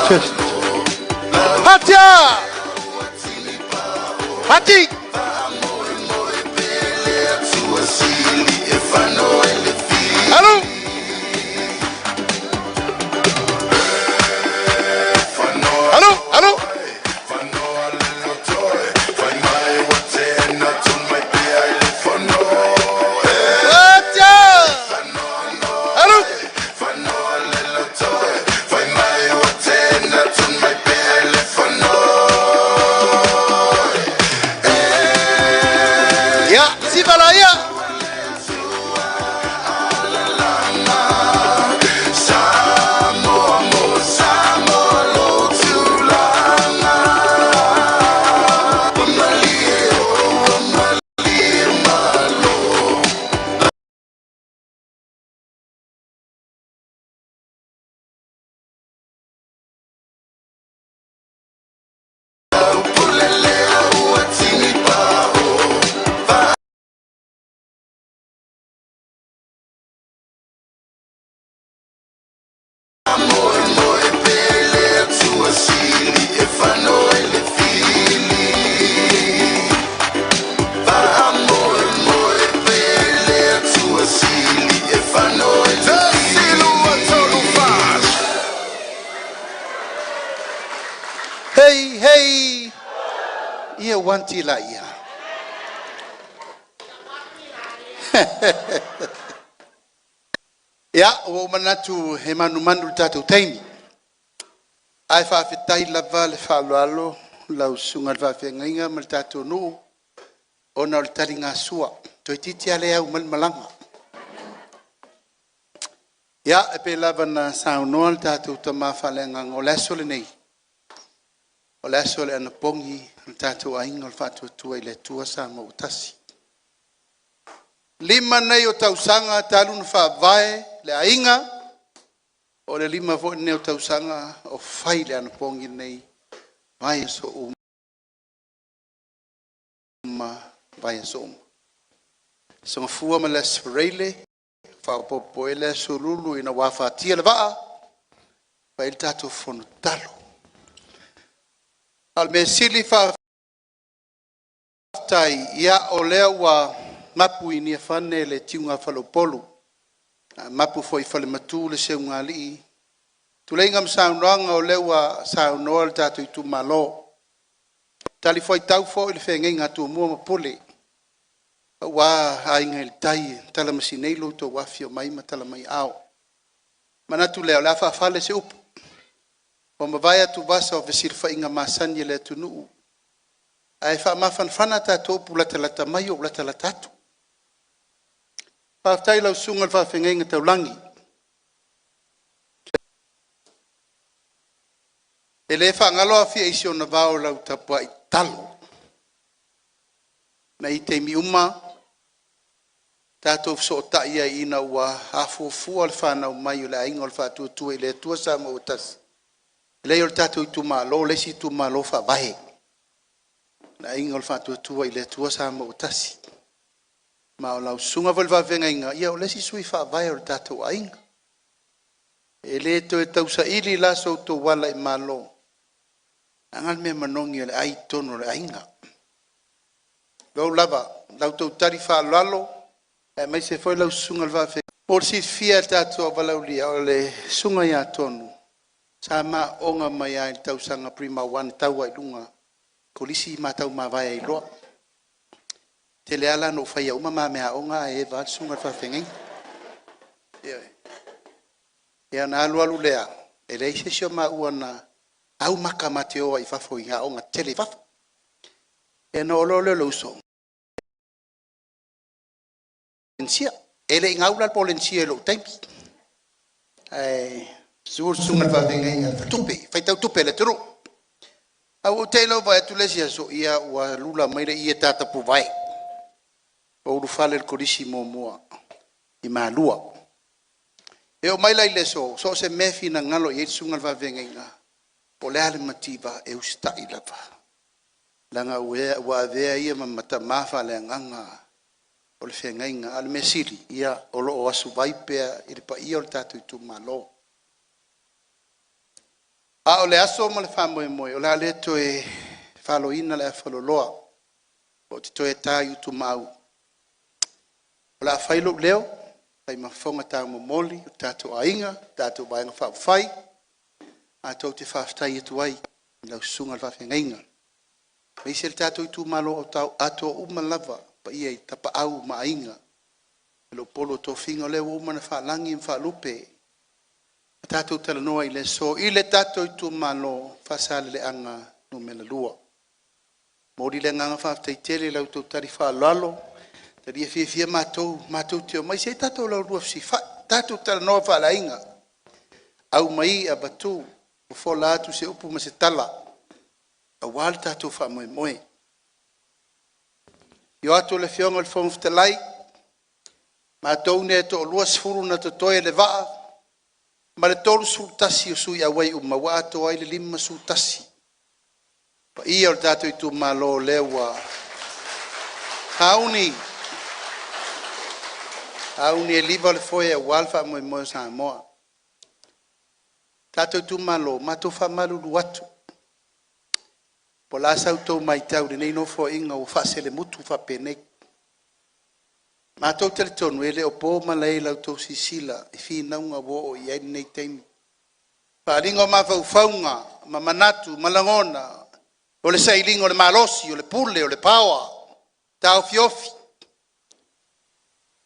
Atia! Ati! Alu! Alu! Alu! Atia! Alu! Ia, siva la ia! Hey, hey! Ia wanti la ia. Ia, ua ou manatu e manumanu i le tatou taimi. Ae faafetai lava le faaaloalo lau susuga i le faafeagaiga ma le tatou nuu ona o le taligasua. Toeitiiti lava le au mai le malaga. Ia, e pei lava ona saunoa le tatou tama faaleagaga, o le aso lenei, o le aso o le anapogi a le tatou aiga o le Faatuatua i le Atua Samoa ua Tasi. 5 nei o tausaga talu ona faavae le aiga, o le 5 foi lenei o tausaga o fai le anapogi lenei, vaiaso uma, vaiaso uma. Aso Gafua ma le Aso Faraile, faaopoopo i ai le Aso Lulu ina ua afatia le vaa, fai ai le tatou fono tatalo. A o le mea sili faafetai, ia o lea ua mapu i Niafane le tiuga a faleupolu, a mapu foi i falematu le seugalii. Tuleiga ma saunoaga o lea ua saunoa le tatou itumalo. Talifuaitau foi le feagaiga a Tumua ma Pule, aua Aiga i le Tai e talamasinei lo outou afifio mai ma tala mai aao. Manatu lea o le a faafale se upu. Ua mavae atuvasa o fesilafaiga masani a le atunuu, ae faamafanafana tatou upu latalata mai ou latalata atu. Faafetai i lau susuga i le faafeagaiga taulagi. E le faagalo Afia i si ona vao i lau tapuai tatalo. Na i taimi uma tatou fesootai ai ina ua afuafua le fanau mai o le aiga o le Faatuatua i le Atua Samoa ua tasi, e leai o le tatou itumalo le isi itumalo faavae, le aiga o le Faatuatua i le Atua Samoa ua tasi. Ma o lau susuga foi i le faafeagaiga, ia o le isi sui faavae o le tatou aiga. E le toe tausaili la so outou ala i malo, leaga le mea manogi o le ai i totonu o le aiga. Lou lava, lau outou tali faaaloalo, aemaise foi lau susuga i le faafeagaiga. Mo le silafia e le tatou avalaulia, o le susuga ia Tonu, sa ma aooga mai lava i le tausaga Prima 1 tau lava i luga, kolisi ma tau mavae ai loa. Tele lava la na ou faia uma ma mea aoga ae eva lava le susuga i le faafeagaiga. Ia ona alu alu lea, e leai se isi o maua na au maka ma te o ai i fafo i aoga tetele i fafo. Ia ona oo loa lea o le uso, Polenisia. E le i gau la le Polenisia i lou taimi. Ae susu le susuga i le faafeagaiga i le faletupe, faitau tupe a le atunuu. Ae ua ou te'i loa ua vaai atu le isi aso, ia ua lula mai le ie tatapuvae. Ua ou ulufale i le kolisi muamua i Malua. E oo mai la i le aso, so o se mea e finagalo i ai le susuga i le faafeagaiga, po o le a le mativa, e usitai lava. Leaga ua avea ia ma tama faaleagaga o le feagaiga. A o le mea sili, ia, o lo o asuvai pea i le paia o le tatou itumalo. A o le aso ma le faamoemoe, o le a le toe faloina le afaloloa, o te toe ta i utumaau. O le a fai lou leo, fai ma fofoga taumomoli o tatou aiga, tatou Vaega Faaupufai, matou te faafetai atu ai i lau susuga i le faafeagaiga, aemaise le tatou itumalo atoa uma lava, le paia i Tapaau ma Aiga, Faleupolu o Tofiga, o lea ua uma ona faalagi ma faalupe ma tatou talanoa i le aso i le tatou itumalo o Faasaleleaga 2. E momoli le agaga faafetai tele i la outou tali faaaloalo, talia fiafia matou matou te omai se i tatou laulua fesilafai, tatou talanoa faaleaiga, aumai avatu, fofola atu se upu ma se tala aua le tatou faamoemoe. Afio atu le Afioga i le Fofoga Fetalai, matou nei e toa-20 na totoe i le vaa ma le 31 o sui auai uma ua atoa ai le 51 paia o le tatou itumalo o lea ua sauni, sauni e liva le foe aua le faamoemoe o Samoa. Tatou itumalo, matou te faamalulu atu, po o le a sa outou matau i lenei Nofoaiga ua faaselemutu faapenei. Matou te talitonu e le o po malae i la outou silasila i finauga ua oo i ai lenei taimi, faaaliga o mafaufauga ma manatu ma lagona, o le sailiga o le malosi, o le pule, o le power, taofiofi.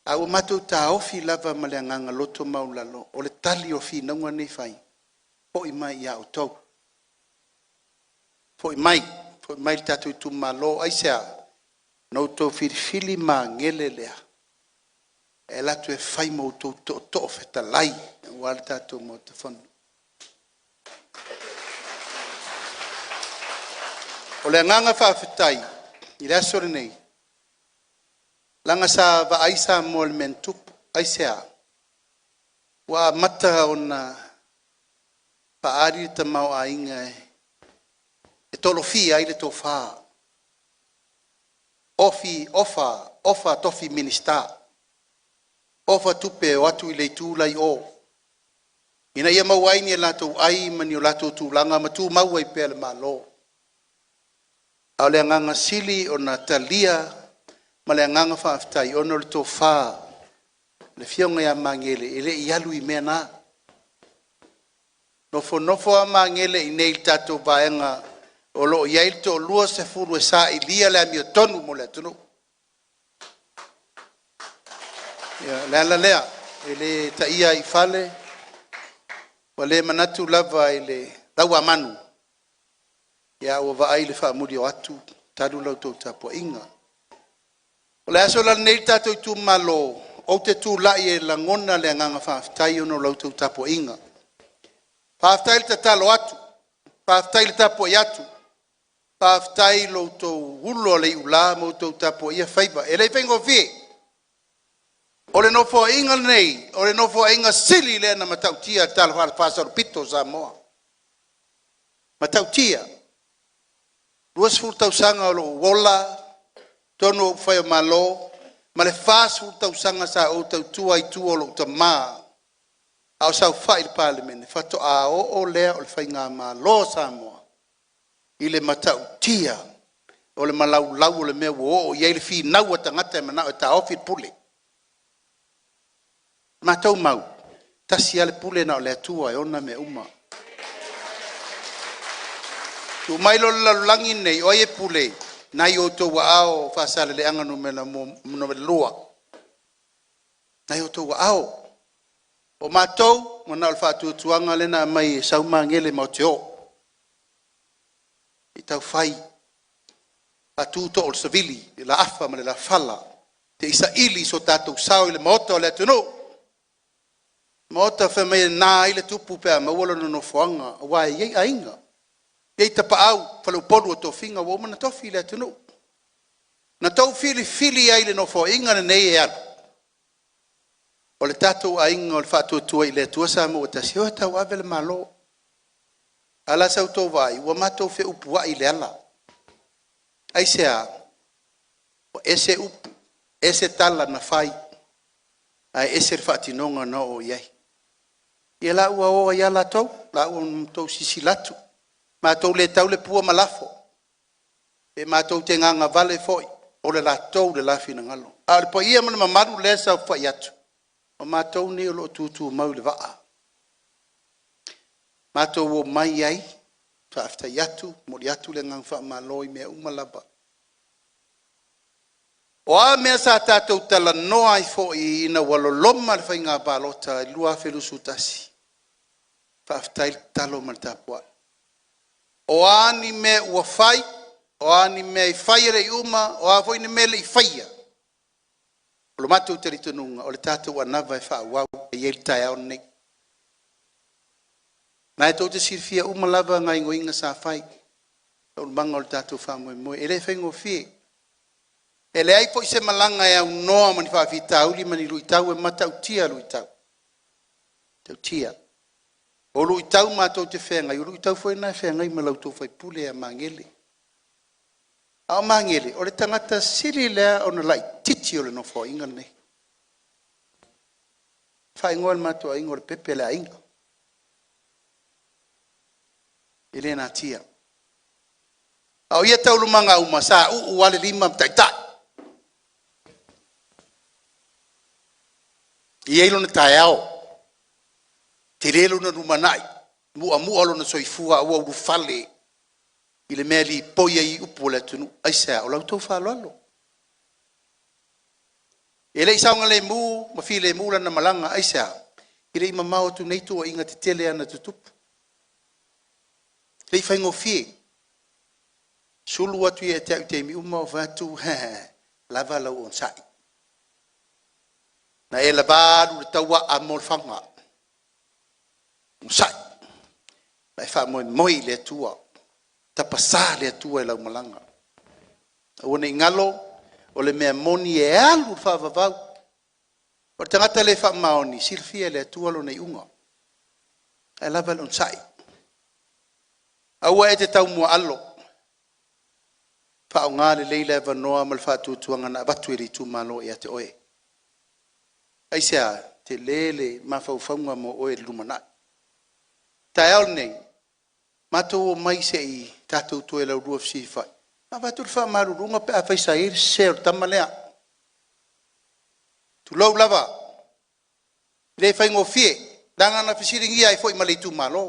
A ua matou taofi lava ma le agaga loto maualalo, o le tali o finauga nei e fai, foi mai ia outou, foi mai, foi mai i le tatou itumalo. Aisea? Na outou filifili Magele lea e alu atu e fai ma outou tootoo fetalai aua le tatou Maota Fono. O le agaga faafetai i le aso lenei, leaga sa vaai Samoa i le mea na tupu. Aisea? Ua amata ona faaali le tamaoaiga e tolofia ai le tofa, ofa tofi Minisita, ofa tupe e o atu i le itu la i o ina ia maua ai ni a latou ai ma ni o latou tulaga ma tumau ai pea le Malo. A o le agaga sili ona talia ma le agaga faafetai ona o le tofa a le Afioga ia Magele e le i alu i mea na. Nofonofo lava Magele i inei i le tatou Vaega o lo o i ai le toa-20 e sailia le amiotonu mo le atunuu. Ia, o le ala lea, e le taia ai i fale, ua le manatu lava i le lauamanu, a ua vaai i le faamulioatu talu la outou tapuaiga. O le aso la lenei le tatou itumalo, ou te tulai e lagona le agaga faafetai ona o la outou tapuaiga. Faafetai le tatalo atu, faafetai le tapuai atu, faafetai i lo outou ula o le iula ma outou tapuaia faiva. E le i faigofie. O le Nofoaiga lenei, o le Nofoaiga sili lea na matautia i le talafaasolopito o Samoa. E matautia. 20 tausaga o lou ola i totonu o upufai o Malo, ma le 40 tausaga sa ou tautua ai i tua o lou tama a o saofai i le Palemene, faatoa oo lea o le faigamalo a Samoa i le matautia o le malaulau o le mea ua oo i ai le finau a tagata e manao e taofi le pule. O la matou mau, e tasi lava le pule na o le Atua e ona mea uma. Tuu mai loa i le lalolagi lenei, o ai e pule? O lena e i outou aao Faasaleleaga 2, lena e i outou aao. O matou, ua na o le faatuatuaga lea na aumai e sau Magele matou te o, se i tau fai, faatu too o le savili, le laafa ma le lafala se i saili so tatou sao i le Maota o le atunuu, Maota fai mai e na ai le tupu pe a maua lona nofoaga, aua e i ai aiga, e i ai tapaau, faleupolu o tofiga ua uma ona tofi le atunuu. Na outou filifili ai i le Nofoaiga lenei e alu, o le tatou aiga o le Faatuatua i le Atua Samoa ua Tasi, e o e tauave le Malo. Ae o le a sa outou vaai? Ua matou feupuai i le ala. Aisea? Ua ese upu, ese tala na fai, ae ese le faatinoga na oo i ai. Ia la ua o ai lava latou. la ua outou silasila atu, matou le tau le pua ma lafo, pe matou te gagavale foi, o le latou le la finagalo. A o le paia ma le mamalu lea e saofafai atu, o matou nei o lo o tutumau i le vaa. Matou omai ai, faafetai atu, momoli atu le agaga faamalo i mea uma lava. O a mea sa tatou talanoa ai foi ina ua loloma le faiga palota i le 2021, faafetai le tatalo ma le tapuai. O a ni mea ua fai, o a ni mea e fai e le i uma, o a foi ni mea e le i faia, o le matou talitonuga, o le tatou anava e faaauau e i ai le taeao lenei. O lena tou te silafia uma lava gaoioiga sa fai i taualumaga o le tatou faamoemoe. E le faigofie. E leai foi se malaga e aunoa ma ni faafitauli ma ni luitau, e matautia luitau, e matautia. O luitau matou te feagai, o luitau foi na e feagai ma la outou sui usufono ia Magele. A o Magele, o le tagata sili lea ona laitiiti o le Nofoaiga lenei. E faaigoa e lo matou aiga o le pepe o le aiga. E le natia. A o ia taualumaga uma, sa uu lava le lima ma taitai. E i ai lona taeao, tele lona lumanai, muamua lona soifua a ua ulufale i le mea e lipoi ai upu o le atunuu. Aisea? O la outou faaaloalo. E le i saogalemu ma filemu lana malaga. Aisea? E le i mamao atu nei tuuaiga tetele i aga tutupu. E le i faigofie. Sulu atu ia te au i taimi uma a ou fai atu, lava lou onosai. Na e lava alu i le taua a'a mo Lefaga. Onosai, ma e faamoemoe i le Atua, tapasa le Atua i lau malaga. Aua ne i galo, o le mea moni e alu i le faavavau. O le tagata le faamaoni, e silafia e le Atua lona iuga, ae lava le onosai. Aua e te taumuaalo, faaaoga lelei le avanoa ma le faatuatuaga na avatu e le itumalo ia te oe. Aisea? Tele le mafaufauga mo oe i le lumanai. O le taeao lenei, matou omai se i tatou toe laulua fesilafai, avatu le faamaluluga pe afai sa i ai le sese o le tama lea. Tulou lava, e le faigofie, leaga na fesiligia ai foi ma le itumalo.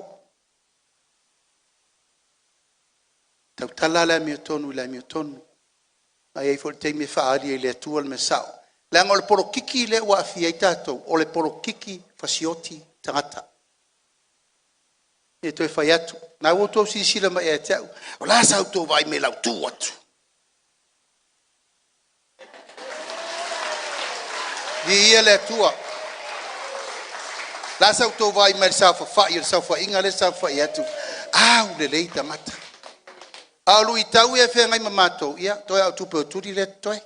E tautala le amiotonu i le amiotonu. A i ai foi le taimi e faaali ai e le Atua le mea sao. Leaga o le polokiki lea ua aafia ai tatou, o le polokiki fasioti tagata. E le toe fai atu, o lena ua outou silasila mai ia te au, o le a sa outou vaai mai i lau tu atu? Viia le Atua. O le a sa outou vaai mai i le saofafai o le saofaiga lea e saofafai atu? Aulelei tagata. A o luitau ia e feagai ma matou, ia toe lava o tupe o tuli lea e totoe.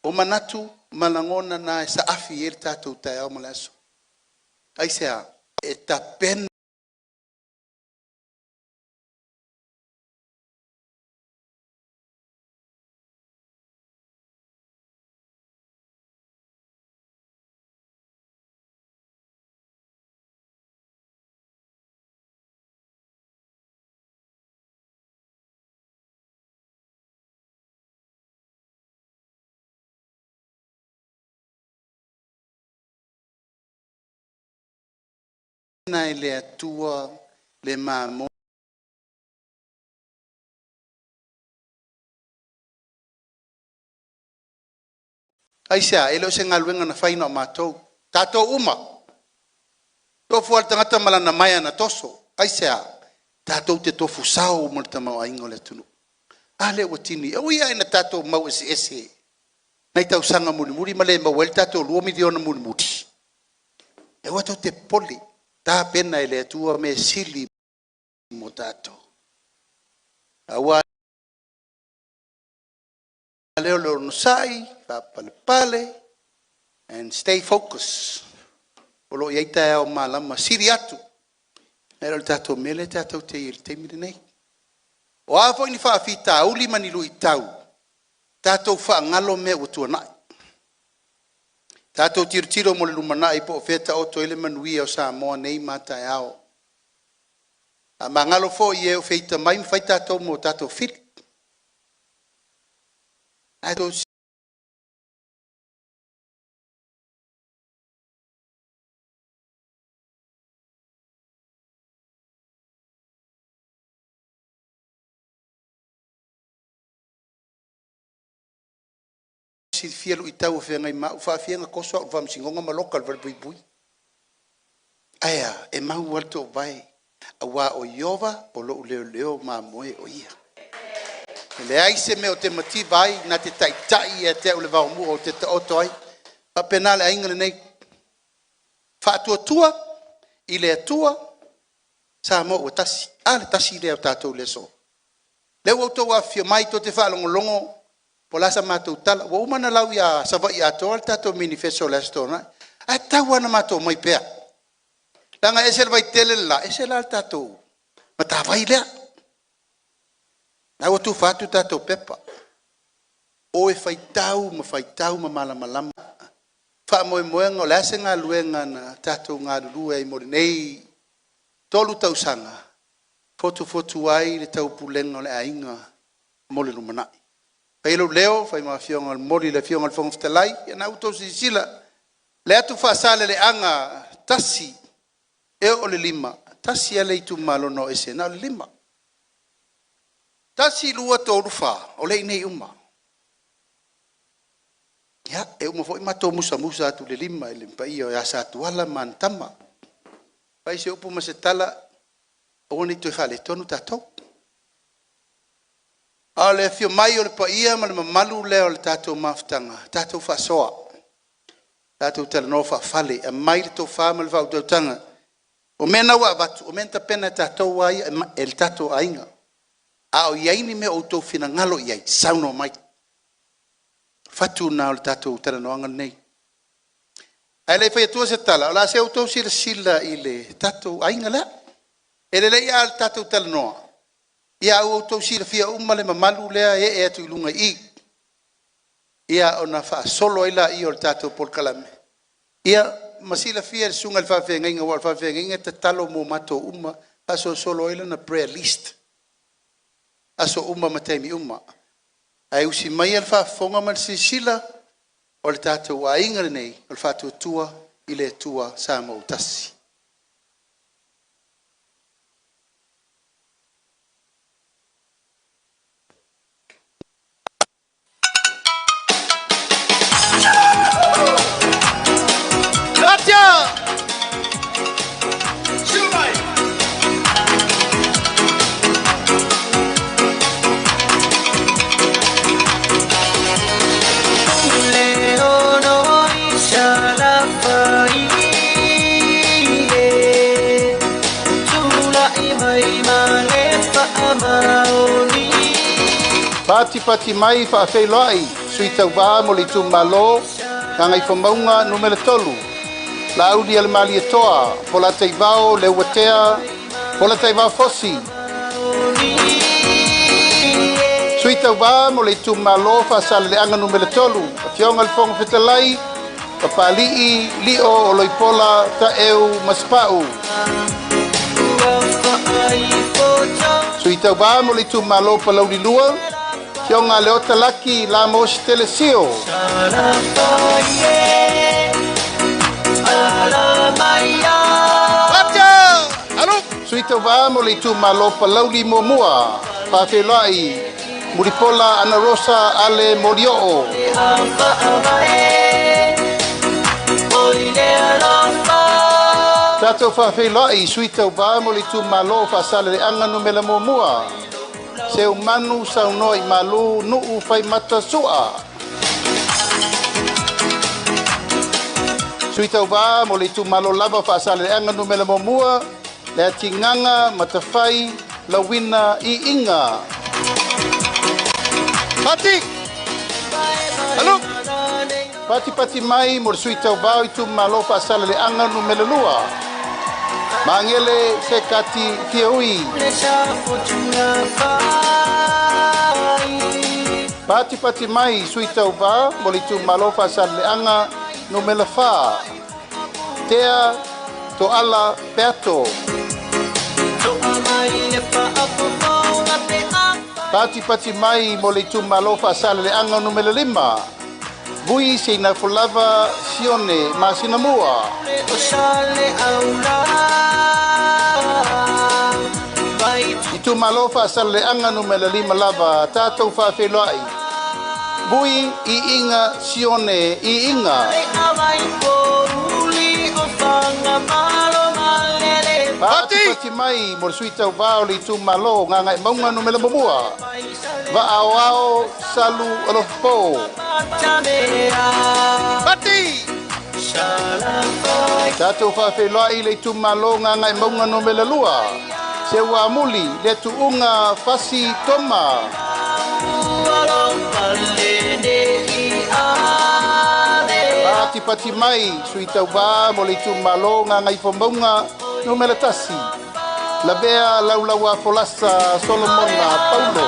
O manatu ma lagona na e saafi ai le tatou taeao ma le aso. Aisea? E tapena e le Atua le mamoe Aisea? E le o se galuega na fai na o matou, tatou uma. E tofu lava le tagata ma lana maea na toso. Aisea? Tatou te tofu sao uma i le tamaoaiga o le atunuu. A lea ua tini. E ui lava ina tatou mau eseese nai tausaga mulimuli ma le maua ai le tatou $2 miliona mulimuli, aua tou te popole, tapena e le Atua mea sili mo tatou. Aua lea o le onosai, faapalepale and stay focus. O lo o i ai taeao malama sili atu nai lo le tatou mea lea tatou te i ai i le taimi lenei. O a foi ni faafitauli ma ni luitau, tatou faagalo mea ua tuanai. Tatou tilotilo mo le lumanai po o fea taoto ai le manuia o Samoa nei ma a taeao. A magalo foi e o feita mai ma fai tatou ma o tatou fili. Ae silafia luitau o feagai ma au, e faafia ona toso au i le faamasinoga ma loka i le falepuipui. Ae a? E mau lava le toovae, aua o Ieova o lou leoleo ma amoe o ia. E leai se mea ou te mativa ai, na te taitai ia te au le vaomua ou te taoto ai. E faapena le aiga lenei, Faatuatua i le Atua Samoa ua tasi. A le tasi lea o tatou i le aso. O lea ua outou afifio mai tou te faalogologo po o le a sa matou tala. Ua uma ona lau ia Savaii atoa le tatou menifeso i le Aso Toonai, ae tatau lava ona matou omai pea, leaga e ese le Vaitele le la, ese la le tatou Matavai lea. O lena ua tufa atu tatou pepa, o e faitau ma faitau ma malamalama faamoemoega. O le a se galuega na tatou galulue ai mo lenei 3 tausaga, e fotufotu ai le taupulega o le aiga mo le lumanai. Fai lou leo fai ma momoli i le Afioga i le Fofoga Fetalai, ia lena ua outou silasila le atu Faasaleleaga 1 e oo i le 5, tasi lava le itumalo na o ese, na o le 5. 1, 2, 3, 4, o lea e i inei uma. Ia, e uma foi matou musamusa atu i le 5 i le paia ia Satuala ma ana tama. Fai se upu ma se tala, aua ne i toe faaletonu tatou. A o le afio mai o le paia ma le mamalu lea o le tatou mafutaga, tatou faasoa, tatou talanoa faa-fale, aumai le tofa ma le faautautaga. O mea na ua avatu, o mea na tapena e tatou lava ia, e le tatou aiga. A o i ai ni mea o outou finagalo i ai, saunoa mai. O le fatu lena o le tatou talanoaga lenei. Ae le i fai atua se tala, o le a se tou silasila i le tatou aiga lea. E lelei lava tatou talanoa, ia a ua outou silafia uma le mamalu lea e ee atu i luga i i, ia ona faasolo ai lea o le tatou polokalame, ia ma silafia e le susuga i le faafeagaiga, aua o le faafeagaiga e tatalo mo matou uma, faasolosolo ai lana prayer list, aso uma ma taimi uma. Ae usi maia le faafofoga ma le silasila, o le tatou aiga lenei o le Faatuatua i le Atua Samoa ua tasi. Patipati mai faafeiloai sui tauva mo le itumalo Gagaifomauga Nu.3, Laaulialemalietoa Polataivao Leuatea Polataivao Fosi. Sui tauva mo le itumalo Faasaleleaga Nu.3, Afioga i le Fofoga Fetalai, Papali'i Lio Oloipola Taeu Masepau. Sui tauva mo le itumalo Palauli 2, Afioga Leota Laki Lamos Telesio. Sui tauva mo le itumalo Palauli 1, Faafeiloai Mulipola Anarosa Ale Molioo. Tatou faafeiloai sui tauva mo le itumalo Faasaleleaga Nu.1, Seumanu Saunoa i Malu Nuu Faimata Sua. Sui tauva mo le itumalo lava Faasaleleaga Nu.1, Leatigaga Matafai Lauina Iiga. Pati! Alu! Patipati mai mo le sui tauva o itumalo Faasaleleaga Nu.2, Magele Sekati Fiaui. Patipati mai sui tauva mo le itumalo Faasaleleaga Numera 4, Tea Toala Peato. Patipati mai mo le itumalo Faasaleleaga Numera 5, Vui Seinafolava Sione Masinamua. Itumalo Faasaleleaga Numera 5 lava, tatou faafeiloai, Vui Iiga Sione Iiga. Patipati mai mo le sui tauvā o le itumalo Gagaemauga Numera 1, Vaaoao Salu Alofapo. Tatou faafeiloai le itumalo Gagaemauga Numera 2, Seuamuli le Tuuga Fasi Toma. Patipati mai sui tauvā mo le itumalo Gagaifomauga Numera 1, Lavea Laulaua Folasa Solomona Paulo.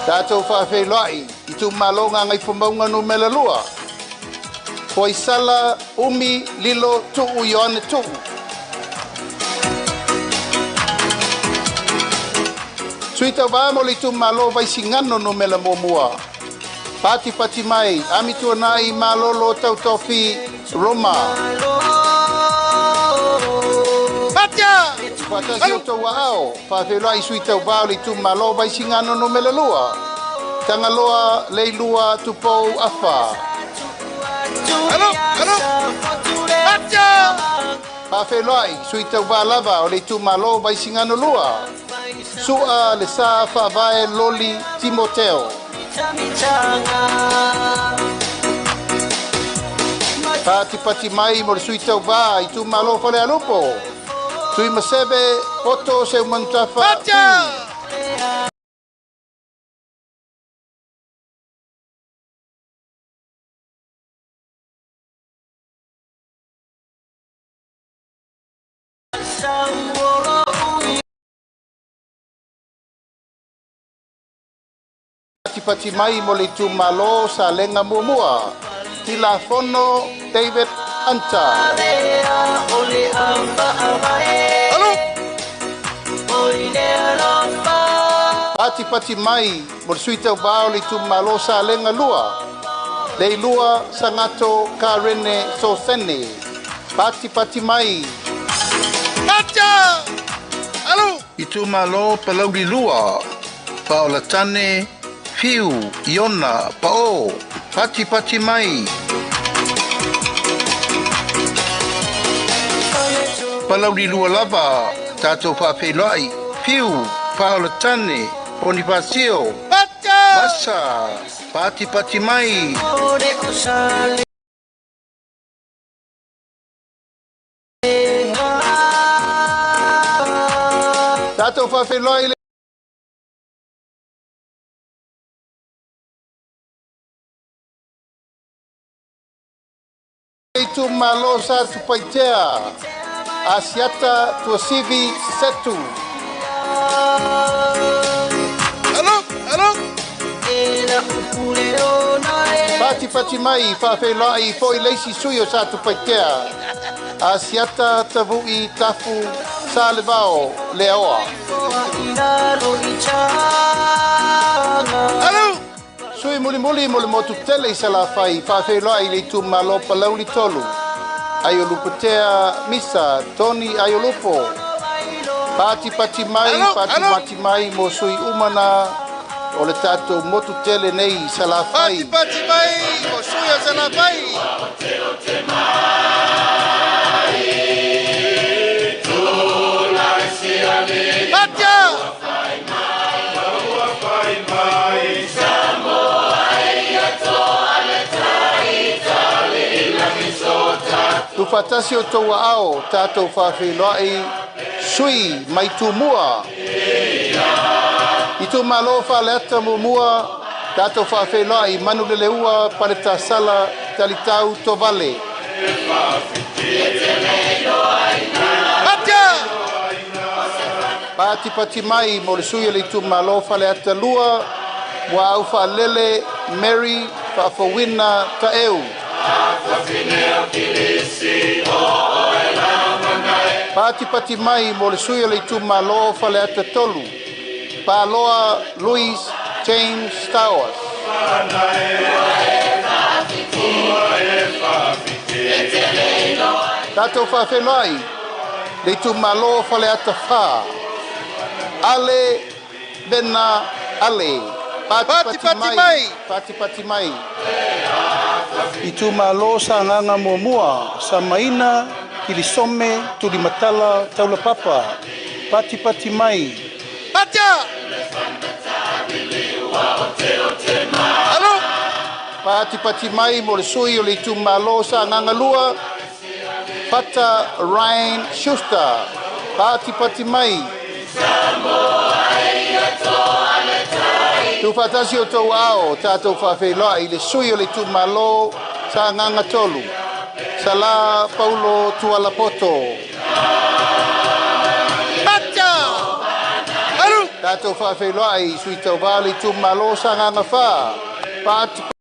Tatou faafeiloai itumalo Gagaifomauga Numera 2, Foisala Umi Lilo Tuu Ioane Tuu. Sui tauvā mo le itumalo Vaisigano Numera 1, Patipati mai Amituanai Malolo Tautofi Roma. Faatasi o tou aao, faafeiloai sui tauvā o le itumalo Vaisigano Numera 2, Tagaloa Leilua Tupou Afa. Faafeiloai sui tauvā lava o le itumalo Vaisigano 2, Sua le Sa Faavae Loli Timoteo. Patipati mai mo le sui tauvā itumalo Falealupo, Tuimaseve Poto Seumanutafa. Patipati mai mo le itumalo Salega Muamua, Tilafono David Anta. Patipati mai mo le sui tauvā o le itumalo Salega 2, Leilua Sagato Karene Sosene. Patipati mai. Itumalo Palauli 2, Paolatane Fiu Iona Pao. Patipati mai. Palauli 2 lava, tatou faafeiloai, Fiu Paolatane Bonifasio Vasa. Patipati mai. Tatou faafeiloai le itumalo Satupaitea, Asiata Tuasivi Setu. Patipati mai faafeiloai foi leisi sui o Satupaitea, Asiata Tavui Tafu Salevao Leaoa. Sui mulimuli mo le motu tele i Salafai, faafeiloai le itumalo Palauli 3, Aiolupotea Misa Tony Aiolupo. Patipati mai, patipati mai mo sui umana o le tatou motu tele nei i Salafai. Patipati mai mo sui o Salafai. Tufatasi o tou aao, tatou faafeiloai sui mai Tumua. Itumalo Faleata Muamua, tatou faafeiloai Manuleleua Paletasala Talitau Tovale. Patipati mai mo le sui o le itumalo Faleata 2, Muaau Faalele Mary Faafouina Taeu. Patipati mai mo le sui o le itumalo Faleata 3, Paloa Louis James Stowers. Tatou faafeiloai le itumalo Faleata 4, Ale Vena Ale. Patipati mai. Patipati mai. Itumalo Sagaga Muamua, Samaina Kilisome Tulimatala Taulapapa. Patipati mai. Patia! Alo! Patipati mai mo le sui o le itumalo Sagaga 2, Fata Ryan Schuster. Patipati mai. Tuufaatasi o outou aao, tatou faafeiloai i le sui o le itumalo Sagaga 3, Sala Paulo Tualapoto. Patia! Alu! Tatou faafeiloai i sui tauvā o le itumalo Sagaga 4, Patipati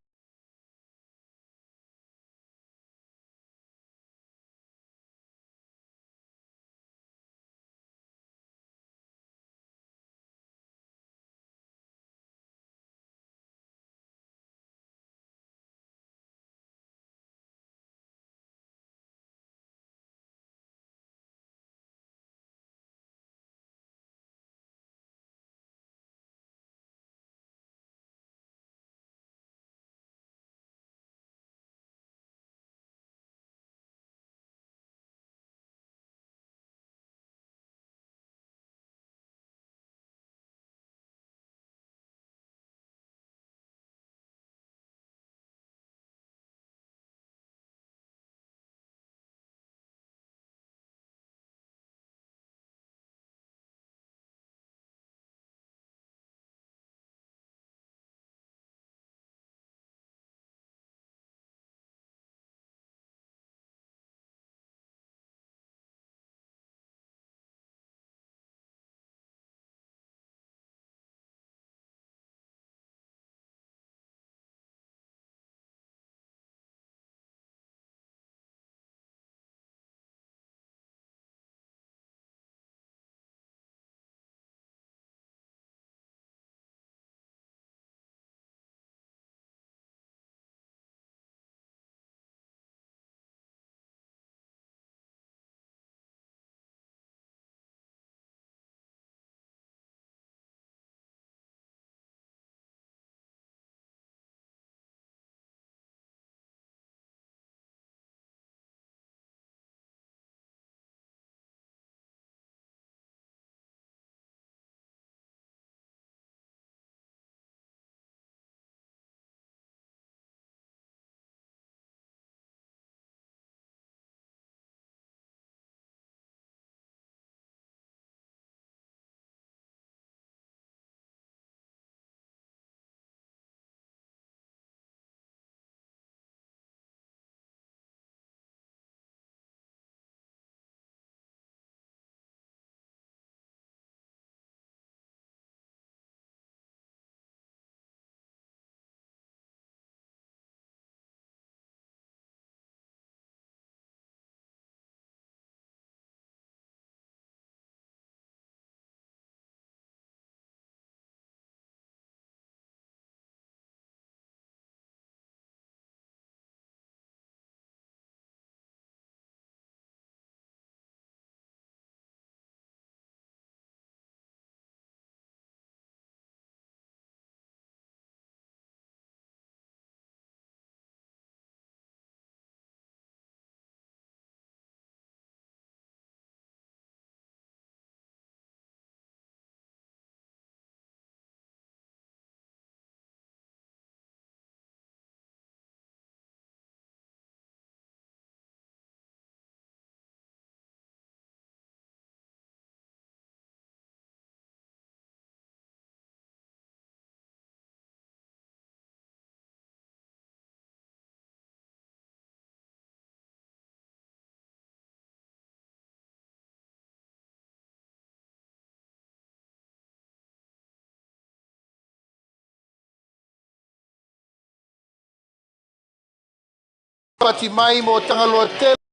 Pati mai mo Tagaloa tele.